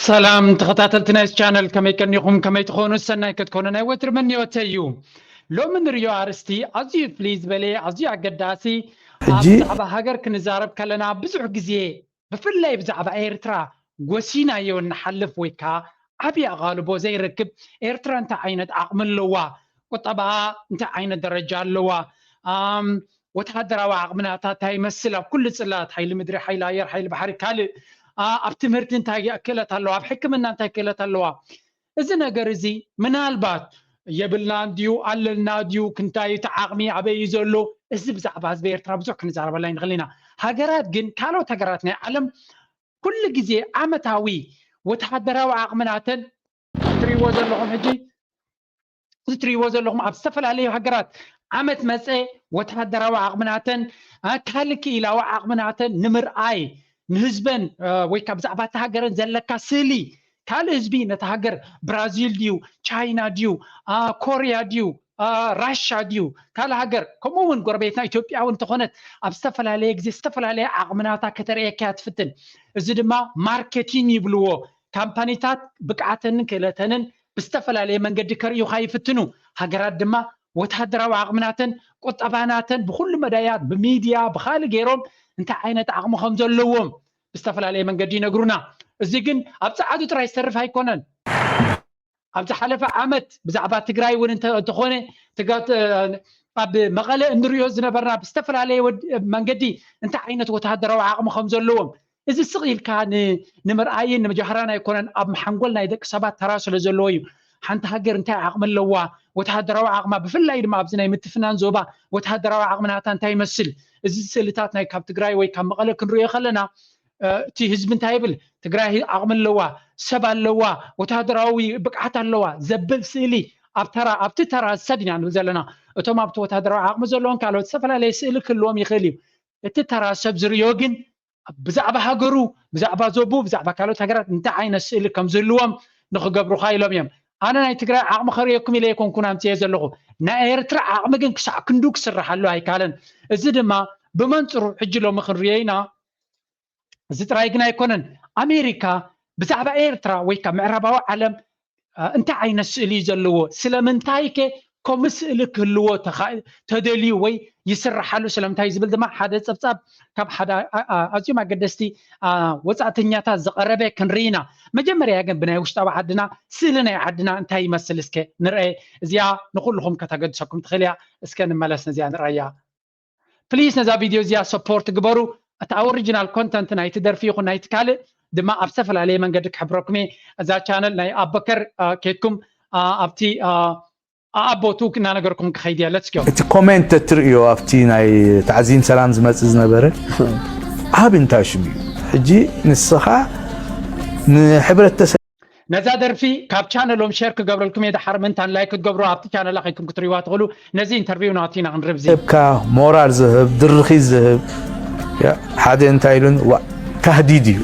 ሰላም ተኸታተልቲ ናይ ቻነል፣ ከመይ ቀኒኹም? ከመይ ትኾኑ? ሰናይ ክትኮኑ ናይ ወትሪ ምንዮተይ እዩ። ሎሚ ንሪኦ ኣርእስቲ ኣዝዩ ፍልይ ዝበለ፣ ኣዝዩ ኣገዳሲ፣ ኣብ ሕጂ ብዛዕባ ሃገር ክንዛረብ ከለና ብዙሕ ግዜ ብፍላይ ብዛዕባ ኤርትራ ጎሲናዮ እንሓልፍ ወይ ከዓ ዓብዪ ኣቓልቦ ዘይረክብ፣ ኤርትራ እንታይ ዓይነት ዓቕሚ ኣለዋ፣ ቁጠባኣ እንታይ ዓይነት ደረጃ ኣለዋ፣ ኣም፣ ወተሃደራዊ ዓቕምናታ እንታይ ይመስል፣ ኣብ ኩሉ ጽላት፣ ሓይሊ ምድሪ፣ ሓይሊ ኣየር፣ ሓይሊ ባሕሪ፣ ካልእ፣ ኣ፣ ኣብ ትምህርቲ እንታይ ክእለት ኣለዋ፣ ኣብ ሕክምና እንታይ ክእለት ኣለዋ። እዚ ነገር እዚ ምናልባት የብልናን ድዩ ኣለና ድዩ፣ ክንታይ እቲ ዓቕሚ ኣበይ እዩ ዘሎ፣ እዚ ብዛዕባ ህዝቢ ኤርትራ ብዙሕ ክንዛረበላ ኣይንኽእል ኢና። ሃገራት ግን፣ ካልኦት ሃገራት ናይ ዓለም ኩሉ ግዜ ዓመታዊ ወተሃደራዊ ዓቕምናተን ትሪእዎ ዘለኹም ሕጂ፣ እዚ ትሪእዎ ዘለኹም ኣብ ዝተፈላለዩ ሃገራት ዓመት መፀ ወተሃደራዊ ዓቕምናተን፣ ኣ፣ ካልእ ክኢላዊ ዓቕምናተን ንምርኣይ፣ ንህዝበን፣ እ፣ ወይ ካብ ብዛዕባ እታ ሃገረን ዘለካ ስእሊ፣ ካልእ ህዝቢ ነታ ሃገር ብራዚል ድዩ፣ ቻይና ድዩ፣ ኣ፣ ኮርያ ድዩ፣ ኣ፣ ራሻ ድዩ፣ ካልእ ሃገር፣ ከምኡ እውን ጎረቤትና ኢትዮጵያ እውን እንተኾነት ኣብ ዝተፈላለየ ግዜ ዝተፈላለየ ዓቕምናታ ከተርእየካ እያ ትፍትን። እዚ ድማ ማርኬቲንግ ይብልዎ። ካምፓኒታት ብቅዓተንን ክእለተንን ብዝተፈላለየ መንገዲ ከርእዩኻ ይፍትኑ። ሃገራት ድማ ወተሃደራዊ ዓቕምናተን ቁጠባናተን ብኹሉ መዳያት ብሚድያ ብኻልእ ገይሮም እንታይ ዓይነት ዓቕሚ ከም ዘለዎም ብዝተፈላለየ መንገዲ ይነግሩና። እዚ ግን ኣብ ጸዓዱ ጥራይ ዝተርፍ ኣይኮነን። ኣብ ዝሓለፈ ዓመት ብዛዕባ ትግራይ እውን እንተ- እንተኾነ ትጋ- እ፣ ኣብ መቐለ እንሪኦ ዝነበርና ብዝተፈላለየ ወድ- መንገዲ እንታይ ዓይነት ወተሃደራዊ ዓቕሚ ከም ዘለዎም እዚ ስቕ ኢልካ ን- ንምርኣይን ንምጃህራን ኣይኮነን፣ ኣብ ሓንጎል ናይ ደቂ ሰባት ተራ ስለ ዘለዎ እዩ። ሓንቲ ሃገር እንታይ ዓቕሚ ኣለዋ፣ ወተሃደራዊ ዓቕማ፣ ብፍላይ ድማ ኣብዚ ናይ ምትፍናን ዞባ ወተሃደራዊ ዓቕሚ ናታ እንታይ ይመስል፣ እዚ ስእልታት ናይ ካብ ትግራይ ወይ ካብ መቐለ ክንሪኦ ከለና እ፣ እቲ ህዝቢ እንታይ ይብል፣ ትግራይ ዓቕሚ ኣለዋ፣ ሰብ ኣለዋ፣ ወተሃደራዊ ብቅዓት ኣለዋ ዘብል ስእሊ ኣብ ተራ ኣብቲ ተራ ሰብ ኢና ንብል ዘለና። እቶም ኣብቲ ወተሃደራዊ ዓቕሚ ዘለዎም ካልኦት ዝተፈላለየ ስእሊ ክህልዎም ይኽእል እዩ። እቲ ተራ ሰብ ዝርእዮ ግን ብዛዕባ ሃገሩ፣ ብዛዕባ ዞቡ፣ ብዛዕባ ካልኦት ሃገራት እንታይ ዓይነት ስእሊ ከም ዝህልዎም ንኽገብሩኻ ኢሎም እዮም። ኣነ ናይ ትግራይ ዓቕሚ ከርእየኩም ኢለ ኣይኮንኩን ኣምፅኤ ዘለኹ። ናይ ኤርትራ ዓቕሚ ግን ክሳዕ ክንዱ ክስርሓሉ ኣይካለን። እዚ ድማ ብመንፅሩ ሕጂ ሎሚ ክንርእዮ ኢና። እዚ ጥራይ ግን ኣይኮነን። ኣሜሪካ ብዛዕባ ኤርትራ ወይ ካብ ምዕራባዊ ዓለም እ፣ እንታይ ዓይነት ስእሊ እዩ ዘለዎ፣ ስለምንታይ ከ ከምኡ ስእሊ ክህልዎ ተኻ- ተደልዩ ወይ ይስርሓሉ ስለምንታይ ዝብል ድማ ሓደ ጸብጻብ ካብ ሓደ ኣ- ኣ- ኣዝዮም ኣገደስቲ ኣ፣ ወጻእተኛታት ዝቐረበ ክንርኢ ኢና። መጀመርያ ግን ብናይ ውሽጣዊ ዓድና ስእሊ ናይ ዓድና እንታይ ይመስል እስከ ንርአ። እዚኣ ንኹልኹም ከተገድሰኩም ትኽእል እያ። እስከ ንመለስ ነዚኣ ንርኣያ። ፕሊስ ነዛ ቪድዮ እዚኣ ሰፖርት ግበሩ። እቲ ኦሪጂናል ኮንተንት ናይቲ ደርፊ ይኹን ናይቲ ካልእ ድማ ኣብ ዝተፈላለየ መንገዲ ክሕብረኩም እየ። እዛ ቻነል ናይ ኣበከር አ፣ ኬድኩም አ፣ ኣብቲ አ፣ ኣቦቱ እናነገርኩም ክኸይድ እየ። ሌትስ ጎ። እቲ ኮሜንት እትርእዮ ኣብቲ ናይ ታዕዚም ሰላም ዝመጽእ ዝነበረ ዓቢ እንታይ ሽም እዩ። ሕጂ ንስኻ ንሕብረተሰብ ነዛ ደርፊ ካብ ቻነሎም ሼር ክገብረልኩም እየ። ድሓር ምንታን ላይክ ክትገብሩ ኣብቲ ቻነላ ከይድኩም ክትሪዋ ትኽእሉ። ነዚ ኢንተርቪው ናቱ ኢና ክንርብ እዚ። ካ ሞራል ዝህብ ድርኺት ዝህብ ያ፣ ሓደ እንታይ ኢሉን ዋ ታህዲድ እዩ።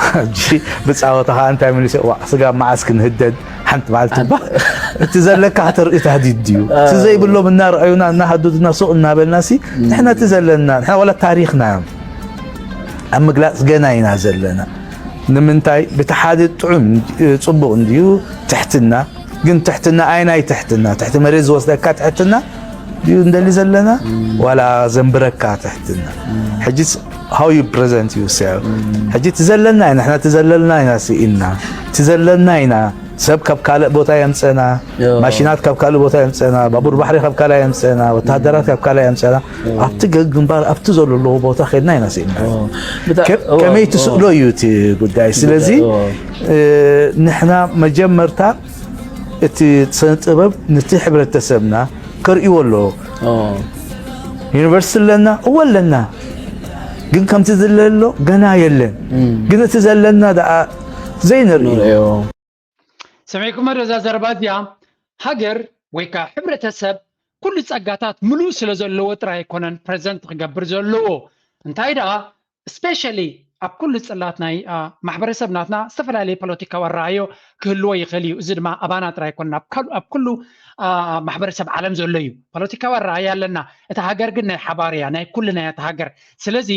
ሕጂ ብጻወታ ከዓ እንታይ መሊሰ ዋ ስጋ መዓስ ክንህደድ ሓንቲ መዓልቲ እባ እቲ ዘለካ ከተርኢ ታህዲድ ድዩ? እቲ ዘይብሎም እናረኣዩና እናሃዱድና ሱቕ እናበልና ሲ ንሕና እቲ ዘለና ንሕና ዋላ ታሪኽና እዮም ኣብ ምግላጽ ገና ኢና ዘለና። ንምንታይ ብቲ ሓደ ጥዑም ጽቡቕ እንድዩ ትሕትና ግን ትሕትና ኣየናይ ትሕትና ትሕቲ መሬት ዝወስደካ ትሕትና ድዩ እንደሊ ዘለና ዋላ ዘንብረካ ትሕትና ሕጂስ how you present yourself ሕጂ እቲ ዘለና ኢና ንሕና እቲ ዘለና ኢና ስኢንና እቲ ዘለና ኢና ሰብ ካብ ካልእ ቦታ የምፀና ማሽናት ካብ ካልእ ቦታ የምፀና ባቡር ባሕሪ ካብ ካልእ የምፀና ወተሃደራት ካብ ካልእ የምፀና ኣብቲ ግንባር ኣብቲ ዘለለዎ ቦታ ከድና ኢና ስኢንና ከመይ ትስእሎ እዩ እቲ ጉዳይ ስለዚ ንሕና መጀመርታ እቲ ስነ ጥበብ ነቲ ሕብረተሰብና ከርእይዎ ኣለዎ። ዩኒቨርሲቲ ኣለና እወ ኣለና፣ ግን ከምቲ ዝለሎ ገና የለን። ግን እቲ ዘለና ደኣ ዘይንርእዮ። ሰሚዕኩሞ ዶ እዛ ዘረባ እዚኣ? ሃገር ወይ ከዓ ሕብረተሰብ ኩሉ ጸጋታት ምሉእ ስለ ዘለዎ ጥራይ ኣይኮነን ፕረዘንት ክገብር ዘለዎ። እንታይ ደኣ ስፔሻሊ ኣብ ኩሉ ጽላት ናይ ማሕበረሰብ ናትና ዝተፈላለየ ፖለቲካዊ ኣረኣዮ ክህልዎ ይኽእል እዩ። እዚ ድማ ኣባና ጥራይ ኣይኮነን፣ ኣብ ኩሉ ማሕበረሰብ ዓለም ዘሎ እዩ። ፖለቲካዊ ኣረኣያ ኣለና። እታ ሃገር ግን ናይ ሓባር እያ፣ ናይ ኩልና እያ እታ ሃገር። ስለዚ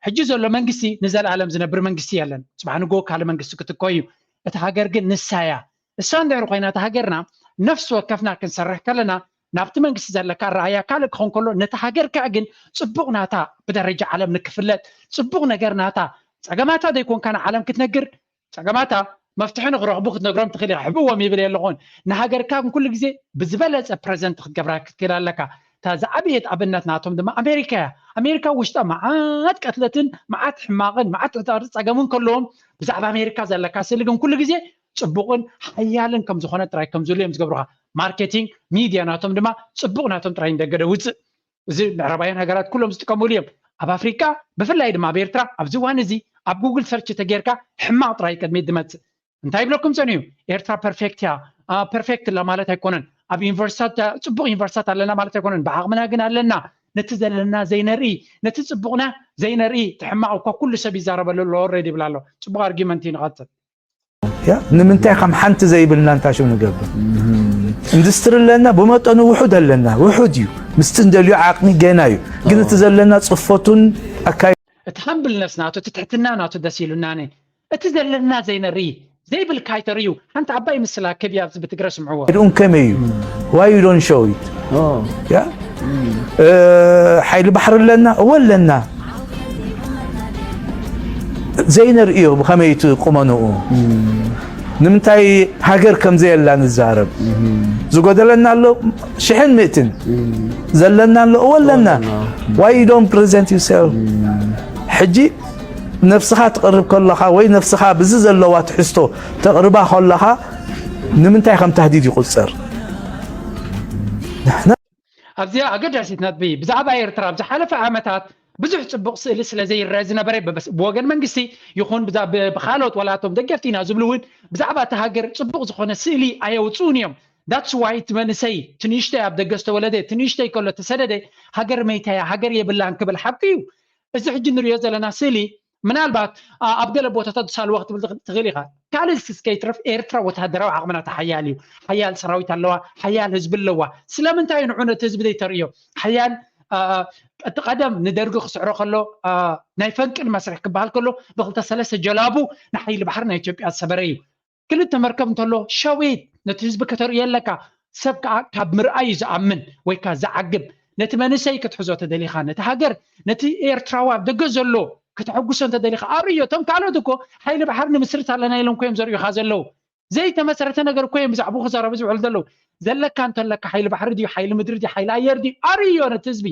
ሕጂ ዘሎ መንግስቲ ንዘለኣለም ዝነብር መንግስቲ የለን። ጽባሕ ንጎ ካልእ መንግስቲ ክትኮ እዩ። እታ ሃገር ግን ንሳ እያ። እሳ እንድሕር ኮይና እታ ሃገርና፣ ነፍሲ ወከፍና ክንሰርሕ ከለና፣ ናብቲ መንግስቲ ዘለካ ኣረኣእያ ካልእ ክኸውን ከሎ፣ ነታ ሃገር ከኣ ግን ጽቡቕ ናታ ብደረጃ ዓለም ንክፍለጥ፣ ጽቡቕ ነገር ናታ፣ ጸገማታ ዘይኮንካ ንዓለም ክትነግር፣ ጸገማታ መፍትሒ ንክረኽቡ ክትነግሮም ትኽእል ኢኻ። ሕብእዎም ይብል የለኹን። ንሃገርካ ግን ኩሉ ግዜ ብዝበለጸ ፕረዘንት ክትገብራ ክትክእል ኣለካ። እታ ዝዓበየት ኣብነት ናቶም ድማ ኣሜሪካ እያ። ኣሜሪካ ውሽጣ መዓት ቀትለትን መዓት ሕማቕን መዓት ጸገምን ከለዎም፣ ብዛዕባ ኣሜሪካ ዘለካ ስእሊ ግን ኩሉ ግዜ ጽቡቕን ሓያልን ከም ዝኾነ ጥራይ ከም ዝብሉ እዮም ዝገብሩኻ። ማርኬቲንግ፣ ሚድያ ናቶም ድማ ጽቡቕ ናቶም ጥራይ ንደገ ደውጽእ። እዚ ምዕራባውያን ሃገራት ኩሎም ዝጥቀምሉ እዮም። ኣብ ኣፍሪቃ ብፍላይ ድማ ኣብ ኤርትራ ኣብዚ እዋን እዚ ኣብ ጉግል ሰርች ተጌርካ ሕማቕ ጥራይ ቅድሚት ዝመጽእ። እንታይ ይብለኩም ጸኒሑ? ኤርትራ ፐርፌክት እያ። አ፣ ፐርፌክት እላ ማለት ኣይኮነን። ኣብ ዩኒቨርሲታት፣ ጽቡቕ ዩኒቨርሲታት ኣለና ማለት ኣይኮነን። ብዓቕምና ግን ኣለና። ነቲ ዘለና ዘይነርኢ፣ ነቲ ጽቡቕና ዘይነርኢ፣ እቲ ሕማቕ እኳ ኩሉ ሰብ ይዛረበሉ ኣሎ፣ ኦልሬዲ ይብል ኣሎ። ጽቡቕ ኣርጊመንት እዩ፣ ንቐጽል። ያ ንምንታይ ከም ሓንቲ ዘይብልና እንታይ ሽም ንገብር? ኢንዱስትሪ ኣለና፣ ብመጠኑ ውሑድ ኣለና፣ ውሑድ እዩ። ምስቲ እንደልዮ ዓቕሚ ገና እዩ። ግን እቲ ዘለና ጽፈቱን ኣካይ እቲ ሃምብልነስ ናቱ፣ እቲ ትሕትና ናቱ ደስ ኢሉናኒ። እቲ ዘለና ዘይነርኢ፣ ዘይብልካ ኣይተርእዩ። ሓንቲ ዓባይ ምስላ ክብ ኣብዚ ብትግረ ስምዕዎ። ድኡን ከመይ እዩ? Why you don't show it? ያ እ፣ ሓይሊ ባሕሪ ኣለና? እወ ኣለና። ዘይነርእዮ ብኸመይ እቲ ቁመንኡ? ንምንታይ ሃገር ከም ዘየላ ንዛረብ? ዝጎደለና ኣሎ ሽሕን ምእትን። ዘለና ኣሎ? እወ ኣለና። Why you don't present yourself? ሕጂ ነብስኻ ትቕርብ ከለኻ ወይ ነብስኻ ብዚ ዘለዋ ትሕዝቶ ተቕርባ ከለኻ ንምንታይ ከም ታህዲድ ይቑጸር? ንሕና ኣብዚኣ ኣገዳሲት ነጥቢ፣ ብዛዕባ ኤርትራ ኣብ ዝሓለፈ ዓመታት ብዙሕ ጽቡቕ ስእሊ ስለ ዘይረአ ዝነበረ፣ ብበስ-፣ ብወገን መንግስቲ ይኹን ብዛ-፣ ብ-፣ ብኻልኦት ዋላቶም ደገፍቲ ኢና ዝብሉ እውን ብዛዕባ እታ ሃገር ጽቡቕ ዝኾነ ስእሊ ኣየውጽኡን እዮም። That's why እቲ መንእሰይ እቲ ንእሽተይ ኣብ ደገ ዝተወለደ፣ እቲ ንእሽተይ ከሎ ተሰደደ፣ ሃገር መይታ እያ፣ ሃገር የብላን ክብል ሓቂ እዩ። እዚ ሕጂ ንሪኦ ዘለና ስእሊ ምናልባት ኣ-፣ ኣብ ገለ ቦታታት ዝሳልዋ ክትብል ትኽእል ኢኻ። ካልእ እስከ ይትረፍ ኤርትራ ወተሃደራዊ ዓቕምና ተሓያል እዩ። ሓያል ሰራዊት ኣለዋ፣ ሓያል ህዝቢ ኣለዋ። ስለምንታይ ንዑ ነቲ ህዝቢ ዘይተርእዮ? ሓያል ኣ፣ እቲ ቀደም ንደርጊ ክስዕሮ ከሎ ኣ፣ ናይ ፈንቅል መስርሕ ክበሃል ከሎ ብክልተ ሰለስተ ጀላቡ ንሓይሊ ባሕሪ ናይ ኢትዮጵያ ዝሰበረ እዩ። ክልተ መርከብ እንተሎ ሸዊት ነቲ ህዝቢ ከተርእዮ ኣለካ። ሰብ ከዓ ካብ ምርኣይ እዩ ዝኣምን ወይ ከዓ ዝዓግብ። ነቲ መንእሰይ ክትሕዞ ተደሊኻ፣ ነቲ ሃገር፣ ነቲ ኤርትራዊ ኣብ ደገ ዘሎ ከተሐጉሶ እንተደሊኻ ኣርእዮ። እቶም ካልኦት እኮ ሓይሊ ባሕሪ ንምስርት ኣለና ኢሎም እኮ እዮም ዘርእዩኻ ዘለዉ። ዘይተመስረተ ነገር እኮ እዮም ብዛዕባኡ ክዛረቡ ዝውዕሉ ዘለዉ። ዘለካ እንተለካ ሓይሊ ባሕሪ ድዩ፣ ሓይሊ ምድሪ ድዩ፣ ሓይሊ ኣየር ድዩ? ኣርእዮ ነቲ ህዝቢ።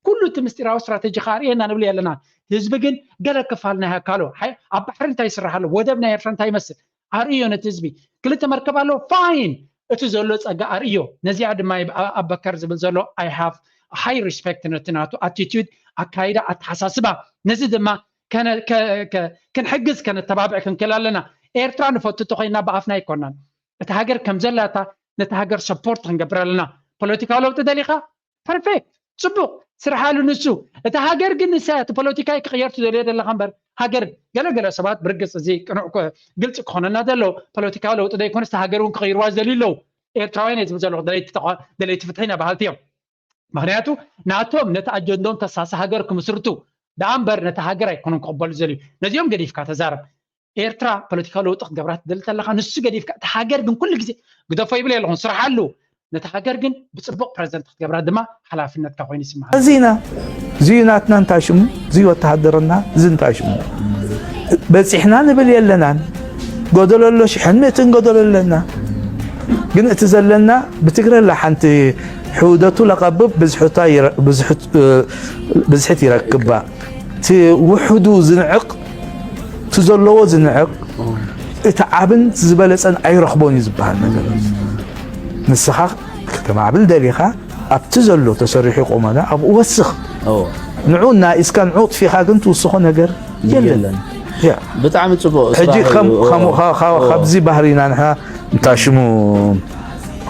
ኩሉ እቲ ምስጢራዊ ስትራተጂ ከኣ ኣርእየና ንብል የለና። ህዝቢ ግን ገለ ክፋል ናይ ኣካሉ፣ ሓይ-፣ ኣብ ባሕሪ እንታይ ይስራሕ ኣሎ፣ ወደብ ናይ ኤርትራ እንታይ ይመስል፣ ኣርእዮ ነቲ ህዝቢ። ክልተ መርከብ ኣሎ፣ ፋይን፣ እቲ ዘሎ ጸጋ ኣርእዮ። ነዚኣ ድማ ይብ-፣ ኣ-፣ ኣበከር ዝብል ዘሎ፣ I have high respect ነቲ ናቱ ኣቲቲዩድ፣ ኣካይዳ፣ ኣተሓሳስባ። ነዚ ድማ ከነ-፣ ከ-፣ ከ-፣ ክንሕግዝ፣ ከነተባብዕ ክንክእል ኣለና። ኤርትራ ንፈቱ እንተኾይንና ብኣፍና ኣይኮናን። እታ ሃገር ከም ዘላታ ነታ ሃገር ሰፖርት ክንገብር ኣለና። ፖለቲካዊ ለውጢ ደሊኻ? ፐርፌክት፣ ጽቡቕ፣ ስርሓሉ ንሱ። እታ ሃገር ግን ንሳ እያ፣ እቲ ፖለቲካ እዩ ክቕየር ትደልዮ ዘለኻ እምበር፣ ሃገር፣ ገለ ገለ ሰባት ብርግጽ እዚ ቅኑዕ ኮ-፣ ግልጺ ክኾነና ዘሎ፣ ፖለቲካዊ ለውጢ ዘይኮነስ እታ ሃገር እውን ክቕይርዋ ዝደልዩ ኣለዉ። ኤርትራውያን እየ ዝብል ዘለኹ፣ ደለይቲ ተቓ-፣ ደለይቲ ፍትሒ ኢና በሃልቲ እዮም። ምኽንያቱ ናቶም ነቲ ኣጀንዶም ተሳሲ ሃገር ክምስርቱ ደኣ እምበር ነቲ ሃገር ኣይኮኑን ክቕበሉ ዝደልዩ። ነዚኦም ገዲፍካ ተዛረብ። ኤርትራ ፖለቲካዊ ለውጢ ክትገብራ ትደሊ ተለኻ ንሱ ገዲፍካ፣ እቲ ሃገር ግን ኩሉ ግዜ ግደፎ ይብል የለኹን፣ ስርሓሉ። ነቲ ሃገር ግን ብጽቡቕ ፕረዘንት ክትገብራ ድማ ሓላፍነትካ ኮይኑ ይስምዓኒ። እዚ ኢና፣ እዚ ናትና እንታይ ሽሙ፣ እዚ ወተሃደርና፣ እዚ እንታይ ሽሙ። በጺሕና ንብል የለናን። ጎደሎ ኣሎ፣ ሽሕን ምእትን ጎደሎ ኣለና። ግን እቲ ዘለና ብትግረ ኣላ ሓንቲ ሕውደቱ ለቐብብ ብዝሑታ ይረ-፣ ብዝሑት-፣ እ፣ ብዝሕት ይረክባ። እቲ ውሑዱ ዝንዕቕ፣ እቲ ዘለዎ ዝንዕቕ፣ እቲ ዓብን ዝበለጸን ኣይረኽቦን እዩ ዝበሃል ነገር። ንስኻ ከተማዕብል ደሊኻ፣ ኣብቲ ዘሎ ተሰሪሑ ቆመና ኣብኡ ወስኽ። ኦ፣ ንዑ ናኢስካ ንዑ ጥፊኻ ግን ትውስኾ ነገር የለን። የለን። ያ። ብጣዕሚ ጽቡቕ ሕጂ ስራሕ ከም እዩ። ኦ፣ ከም ካ- ካ- ኦ። ካብዚ ባህሪና ንሕና እንታይ ሽሙ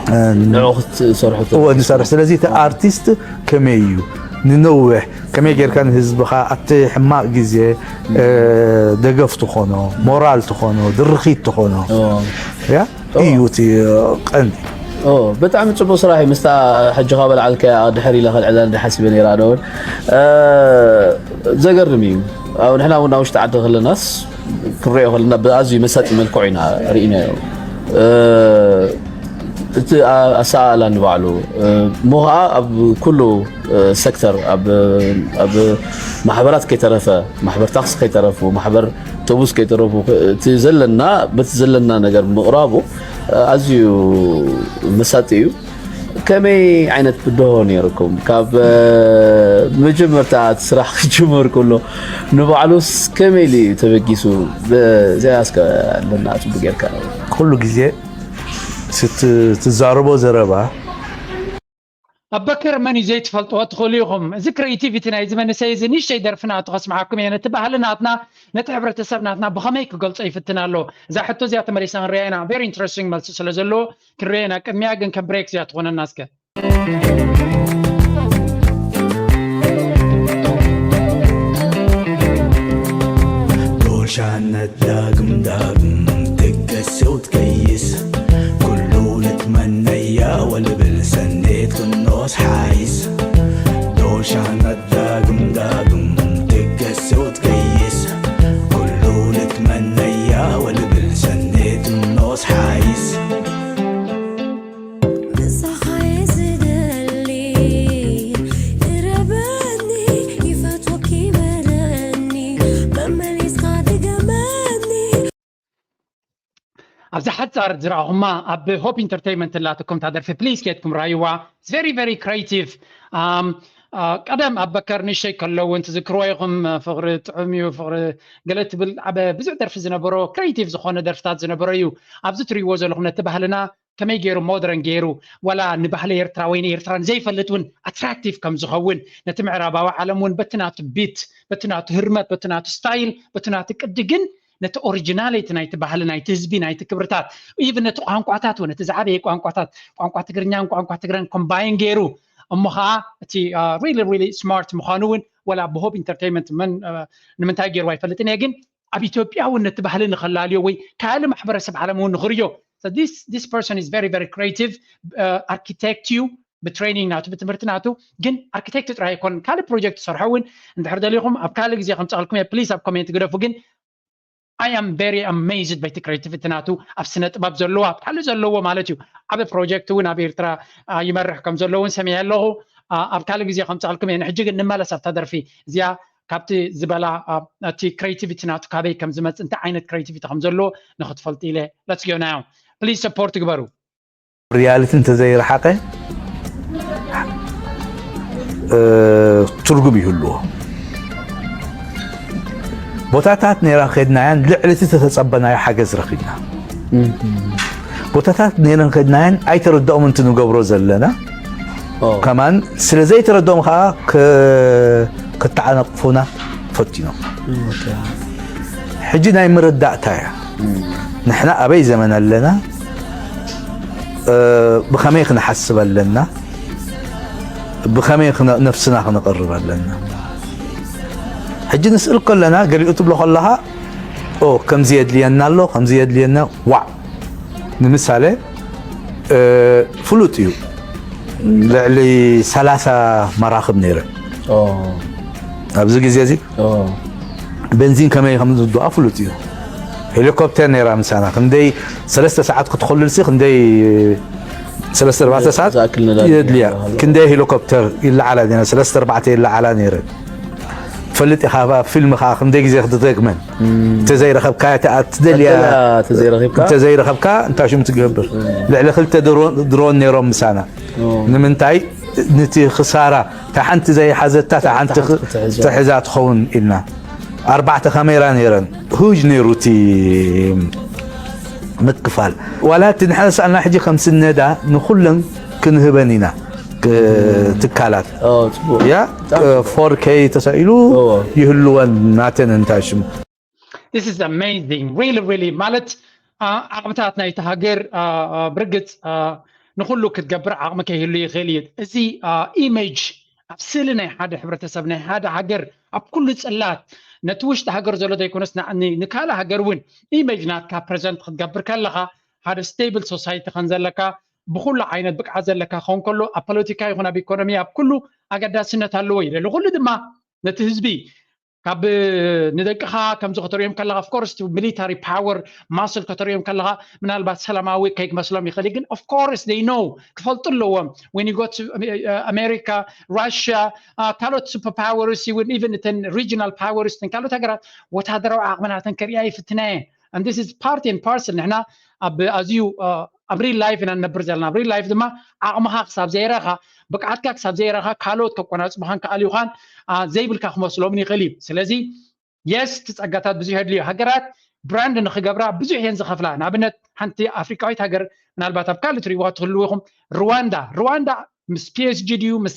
እ፣ ንዑ ክትሰርሑ እዎ ንሰርሕ። ስለዚ እቲ ኣርቲስት ከመይ እዩ ንነውሕ ከመይ ጌርካ ንህዝብኻ ኣብቲ ሕማቕ ግዜ እ፣ ደገፍ ትኾኖ፣ ሞራል ትኾኖ፣ ድርኺት ትኾኖ ኦ። ያ እዩ እቲ ቀንዲ። ኦ፣ ብጣዕሚ ጽቡቕ ስራሕ እዩ። ምስታ ሕጂ ካብ ኣልዓልካያ ድሕር ኢለ ከልዕላ እንዳ ሓሲበ ነይረ ኣነ እውን። እ፣ ዘገርም እዩ። ኣብ ንሕና እውን ኣብ ውሽጢ ዓዲ ከለናስ ክንሪኦ ከለና ብኣዝዩ መሳጢ መልክዑ ኢና ርኢናዮ። እቲ ኣሰኣእላ ንባዕሉ እሞ ከዓ ኣብ ኩሉ ሴክተር ኣብ ማሕበራት ከይተረፈ፣ ማሕበር ታክሲ ከይተረፉ፣ ማሕበር ኣውቶቡስ ከይተረፉ፣ እቲ ዘለና በቲ ዘለና ነገር ምቕራቡ ኣዝዩ መሳጢ እዩ። ከመይ ዓይነት ብድሆ ነይርኩም ካብ መጀመርታ እቲ ስራሕ ክጅምር ከሎ ንባዕሉስ ከመይ ኢሉ እዩ ተበጊሱ? እዚኣ እስከ ኣለና ጽቡቅ ጌርካ። ኩሉ ግዜ ትዛረቦ ዘረባ ኣበከር መን እዩ ዘይትፈልጥዎ ትኽእሉ ኢኹም። እዚ ክሬቲቪቲ ናይዚ መንእሰይ እዚ ንእሽተይ ደርፊ ናቱ ከስምዓኩም እየ። ነቲ ባህሊ ናትና ነቲ ሕብረተሰብ ናትና ብኸመይ ክገልጾ ይፍትን ኣሎ። እዛ ሕቶ እዚኣ ተመሊሳ ክንሪኣ ኢና። ቨሪ ኢንትረስቲንግ መልሲ ስለ ዘለዎ ክንሪኦ ኢና። ቅድሚያ ግን ከም ብሬክ እዚኣ ትኾነና እስከ። ዶሻነት ዳግም ዳግም ትገስው ትቀይስ ኩሉ ልትመነያ ወልብል ሰኔት ክንኖስ ሓይስ ዶሻነት ዳግም ዳግም ትገስው ትቀይስ ኩሉ ልትመነያ ወልብል ሰኔት ክንኖስ ሓይስ ምሳኻ እየ ዝደሊ ቅረበኒ ይፈትወኪ በለኒ መመሊስካ ድገመኒ ኣብዚ ሓፃር ዝረኣኹማ ኣብ ሆፕ ኢንተርቴይንመንት ላትኩም እታ ደርፊ ፕሊዝ ኬድኩም ራይዋ very very creative ቀደም ኣብ በከር ንሸይ ከለውን ትዝክርዎ ኢኹም ፍቕሪ ጥዑም እዩ ፍቕሪ ገለ ትብል ኣብ ብዙሕ ደርፊ ዝነበሮ ክሬቲቭ ዝኾነ ደርፍታት ዝነበሮ እዩ ኣብዚ ትሪእዎ ዘለኹም ነቲ ባህልና ከመይ ገይሩ ሞደርን ገይሩ ዋላ ንባህሊ ኤርትራ ወይ ንኤርትራ ንዘይፈልጥ እውን ኣትራክቲቭ ከም ዝኸውን ነቲ ምዕራባዊ ዓለም እውን በቲ ናቱ ቢት በቲ ናቱ ህርመት በቲ ናቱ ስታይል በቲ ናቱ ቅዲ ግን ነቲ ኦሪጂናሊቲ ናይቲ ባህሊ ናይቲ ህዝቢ ናይቲ ክብርታት ኢቭን ነቲ ቋንቋታት እውን እቲ ዝዓበየ ቋንቋታት ቋንቋ ትግርኛን ቋንቋ ትግረን ኮምባይን ገይሩ እሞ ከዓ እቲ ሪሊ ሪሊ ስማርት ምዃኑ እውን ወላ ብሆብ ኢንተርቴይንመንት መን ንምንታይ ገይሩ ኣይፈልጥን እየ ግን ኣብ ኢትዮጵያ እውን ነቲ ባህሊ ንኸላልዮ ወይ ካልእ ማሕበረሰብ ዓለም እውን ንኽርዮ this person is very very creative ኣርኪቴክት እዩ ብትሬኒንግ ናቱ ብትምህርቲ ናቱ ግን ኣርኪቴክት ጥራይ ኣይኮን ካልእ ፕሮጀክት ዝሰርሖ እውን እንድሕር ደሊኹም ኣብ ካልእ ግዜ ከምፅኣልኩም እየ ፕሊስ ኣብ ኮሜንት ግደፉ ግን I am very amazed በቲ ክሬቲቪቲ ናቱ ኣብ ስነ ጥበብ ዘለዎ ኣብ ካልእ ዘለዎ ማለት እዩ ዓበ ፕሮጀክት እውን ኣብ ኤርትራ ይመርሕ ከም ዘለውን ሰሚዐ ኣለኹ ኣብ ካልእ ግዜ ከምፅኣልኩም እየ ንሕጂ ግን ንመለስ ኣብታ ደርፊ እዚኣ ካብቲ ዝበላ እቲ ክሬቲቪቲ ናቱ ካበይ ከም ዝመፅእ እንታይ ዓይነት ክሬቲቪቲ ከም ዘለዎ ንክትፈልጡ ኢለ let's go now please support ግበሩ ሪያሊቲ እንተዘይረሓቐ ትርጉም ይህልዎ ቦታታት ነይራ ከድናያን ልዕሊ እቲ ተተፀበናዮ ሓገዝ ረኺብና ቦታታት ነይረን ከድናያን ኣይተረድኦም እንትንገብሮ ዘለና ከማን ስለ ዘይተረድኦም ከዓ ክተዓነቕፉና ፈቲኖም ሕጂ ናይ ምርዳእታ እያ ንሕና ኣበይ ዘመን ኣለና ብኸመይ ክንሓስብ ኣለና ብኸመይ ነፍስና ክነቕርብ ኣለና ሕጂ ንስእል ከለና ገሊኡ ትብሎ ከለኻ ከምዚ የድልየና ኣሎ ከምዚ የድልየና ዋዕ ንምሳሌ ፍሉጥ እዩ ልዕሊ ሰላሳ መራኽብ ነይረ ኣብዚ ግዜ እዚ ቤንዚን ከመይ ከም ዝድዋ ፍሉጥ እዩ ሄሊኮፕተር ነይራ ምሳና ክንደይ ሰለስተ ሰዓት ክትኸልል ሲ ክንደይ ሰለስተ ኣርባዕተ ሰዓት የድልያ ክንደይ ሄሊኮፕተር ይለዓላ ዜና ሰለስተ ኣርባዕተ ይለዓላ ነይረ ፈልጥ ኢኻ ፊልም ከዓ ክንደይ ግዜ ክትደግመን እንተዘይረኸብካ ትደልያ እንተዘይረኸብካ እንታይ ሽም ትገብር ልዕሊ ክልተ ድሮን ነይሮም ምሳና ንምንታይ ንቲ ክሳራ እታ ሓንቲ ዘይሓዘታ እታ ሓንቲ ትሕዛ ትኸውን ኢልና ኣርባዕተ ካሜራ ነይረን ሁጅ ነይሩ እቲ ምክፋል ዋላ እቲ ንሕና ሰኣልና ሕጂ ከም ስነዳ ንኩለን ክንህበን ኢና ትካላት ያ ፎር ኬ ተሳኢሉ ይህልወን ናተን እንታይ ሽሙ This is amazing. Really, really. ማለት ዓቕምታት ናይቲ ሃገር ብርግፅ ንኩሉ ክትገብር ዓቕሚ ከይህሉ ይኽእል እዩ። እዚ ኢሜጅ ኣብ ስእሊ ናይ ሓደ ሕብረተሰብ ናይ ሓደ ሃገር ኣብ ኩሉ ፅላት ነቲ ውሽጢ ሃገር ዘሎ ዘይኮነስ ንካልእ ሃገር እውን ኢሜጅ ናትካ ፕረዘንት ክትገብር ከለካ ሓደ ስቴብል ሶሳይቲ ከም ዘለካ ብኩሉ ዓይነት ብቅዓት ዘለካ ክኸውን ከሎ ኣብ ፖለቲካ ይኹን ኣብ ኢኮኖሚ ኣብ ኩሉ ኣገዳስነት ኣለዎ ይደሊ ኩሉ ድማ ነቲ ህዝቢ ካብ ንደቅኻ ከምዚ ከተርእዮም ከለኻ of course military power muscle ከተርእዮም ከለኻ ምናልባት ሰላማዊ ከይመስሎም ይኽእል ግን of course they know ክፈልጡ ኣለዎም when you go to America Russia ካልኦት super powers እውን even እተን regional powers እተን ካልኦት ሃገራት ወታደራዊ ዓቕምናተን ከርእያ ይፍትና እየ and this is part and parcel ንሕና ኣብ ኣዝዩ ኣብ real life ኢና ንነብር ዘለና ኣብ real life ድማ ዓቕምኻ ክሳብ ዘይረኻ ብቅዓትካ ክሳብ ዘይረኻ ካልኦት ከቆናፅቡኻን ክኣልዩኻን ዘይብልካ ክመስሎም ይኽእል እዩ ስለዚ yes እቲ ፀጋታት ብዙሕ የድልዮ ሃገራት brand ንክገብራ ብዙሕ እየን ዝኸፍላ ንኣብነት ሓንቲ ኣፍሪካዊት ሃገር ምናልባት ኣብ ካልእ ትሪእዋ ትህልዉ ኢኹም ሩዋንዳ ሩዋንዳ ምስ PSG ድዩ ምስ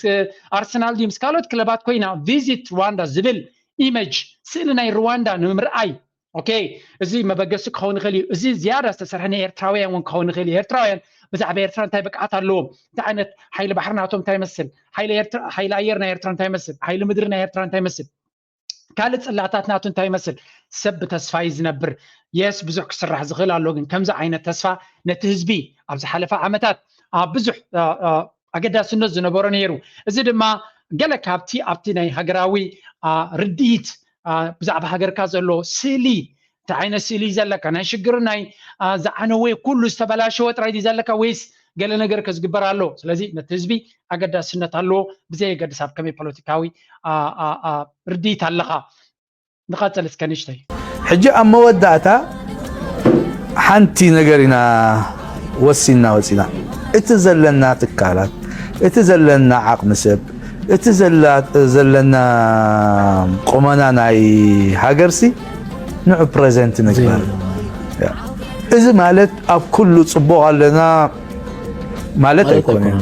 ኣርሰናል ድዩ ምስ ካልኦት ክለባት ኮይና visit ሩዋንዳ ዝብል image ስእሊ ናይ ሩዋንዳ ንምርኣይ okay እዚ መበገሲ ክኸውን ይኽእል እዩ እዚ ዝያዳ ዝተሰርሐ ናይ ኤርትራውያን እውን ክኸውን ይኽእል እዩ ኤርትራውያን ብዛዕባ ኤርትራ እንታይ ብቅዓት ኣለዎም እንታይ ዓይነት ሓይሊ ባሕሪ ናቶም እንታይ ይመስል ሓይሊ ኣየር ናይ ኤርትራ እንታይ ይመስል ሓይሊ ምድሪ ናይ ኤርትራ እንታይ ይመስል ካልእ ፅላታት ናቱ እንታይ ይመስል ሰብ ብተስፋ እዩ ዝነብር yes ብዙሕ ክስራሕ ዝኽእል ኣሎ ግን ከምዚ ዓይነት ተስፋ ነቲ ህዝቢ ኣብ ዝሓለፈ ዓመታት ኣብ ብዙሕ ኣገዳስነት ዝነበሮ ነይሩ እዚ ድማ ገለ ካብቲ ኣብቲ ናይ ሃገራዊ ርድኢት ብዛዕባ ሃገርካ ዘሎ ስእሊ እንታይ ዓይነት ስእሊ እዩ ዘለካ ናይ ሽግር ናይ ዝዓነወ ኩሉ ዝተበላሸወ ጥራይ ድዩ ዘለካ ወይስ ገለ ነገር ከዝግበር ኣሎ ስለዚ ነቲ ህዝቢ ኣገዳስነት ኣለዎ ብዘየገድስ ኣብ ከመይ ፖለቲካዊ ርድኢት ኣለኻ ንቐፅል እስከ ንሽተይ ሕጂ ኣብ መወዳእታ ሓንቲ ነገር ኢና ወሲና ወፂና እቲ ዘለና ትካላት እቲ ዘለና ዓቕሚ ሰብ እቲ ዘለና ቁመና ናይ ሃገርሲ ንዑ ፕሬዘንት ንግበር እዚ ማለት ኣብ ኩሉ ፅቡቕ ኣለና ማለት ኣይኮነን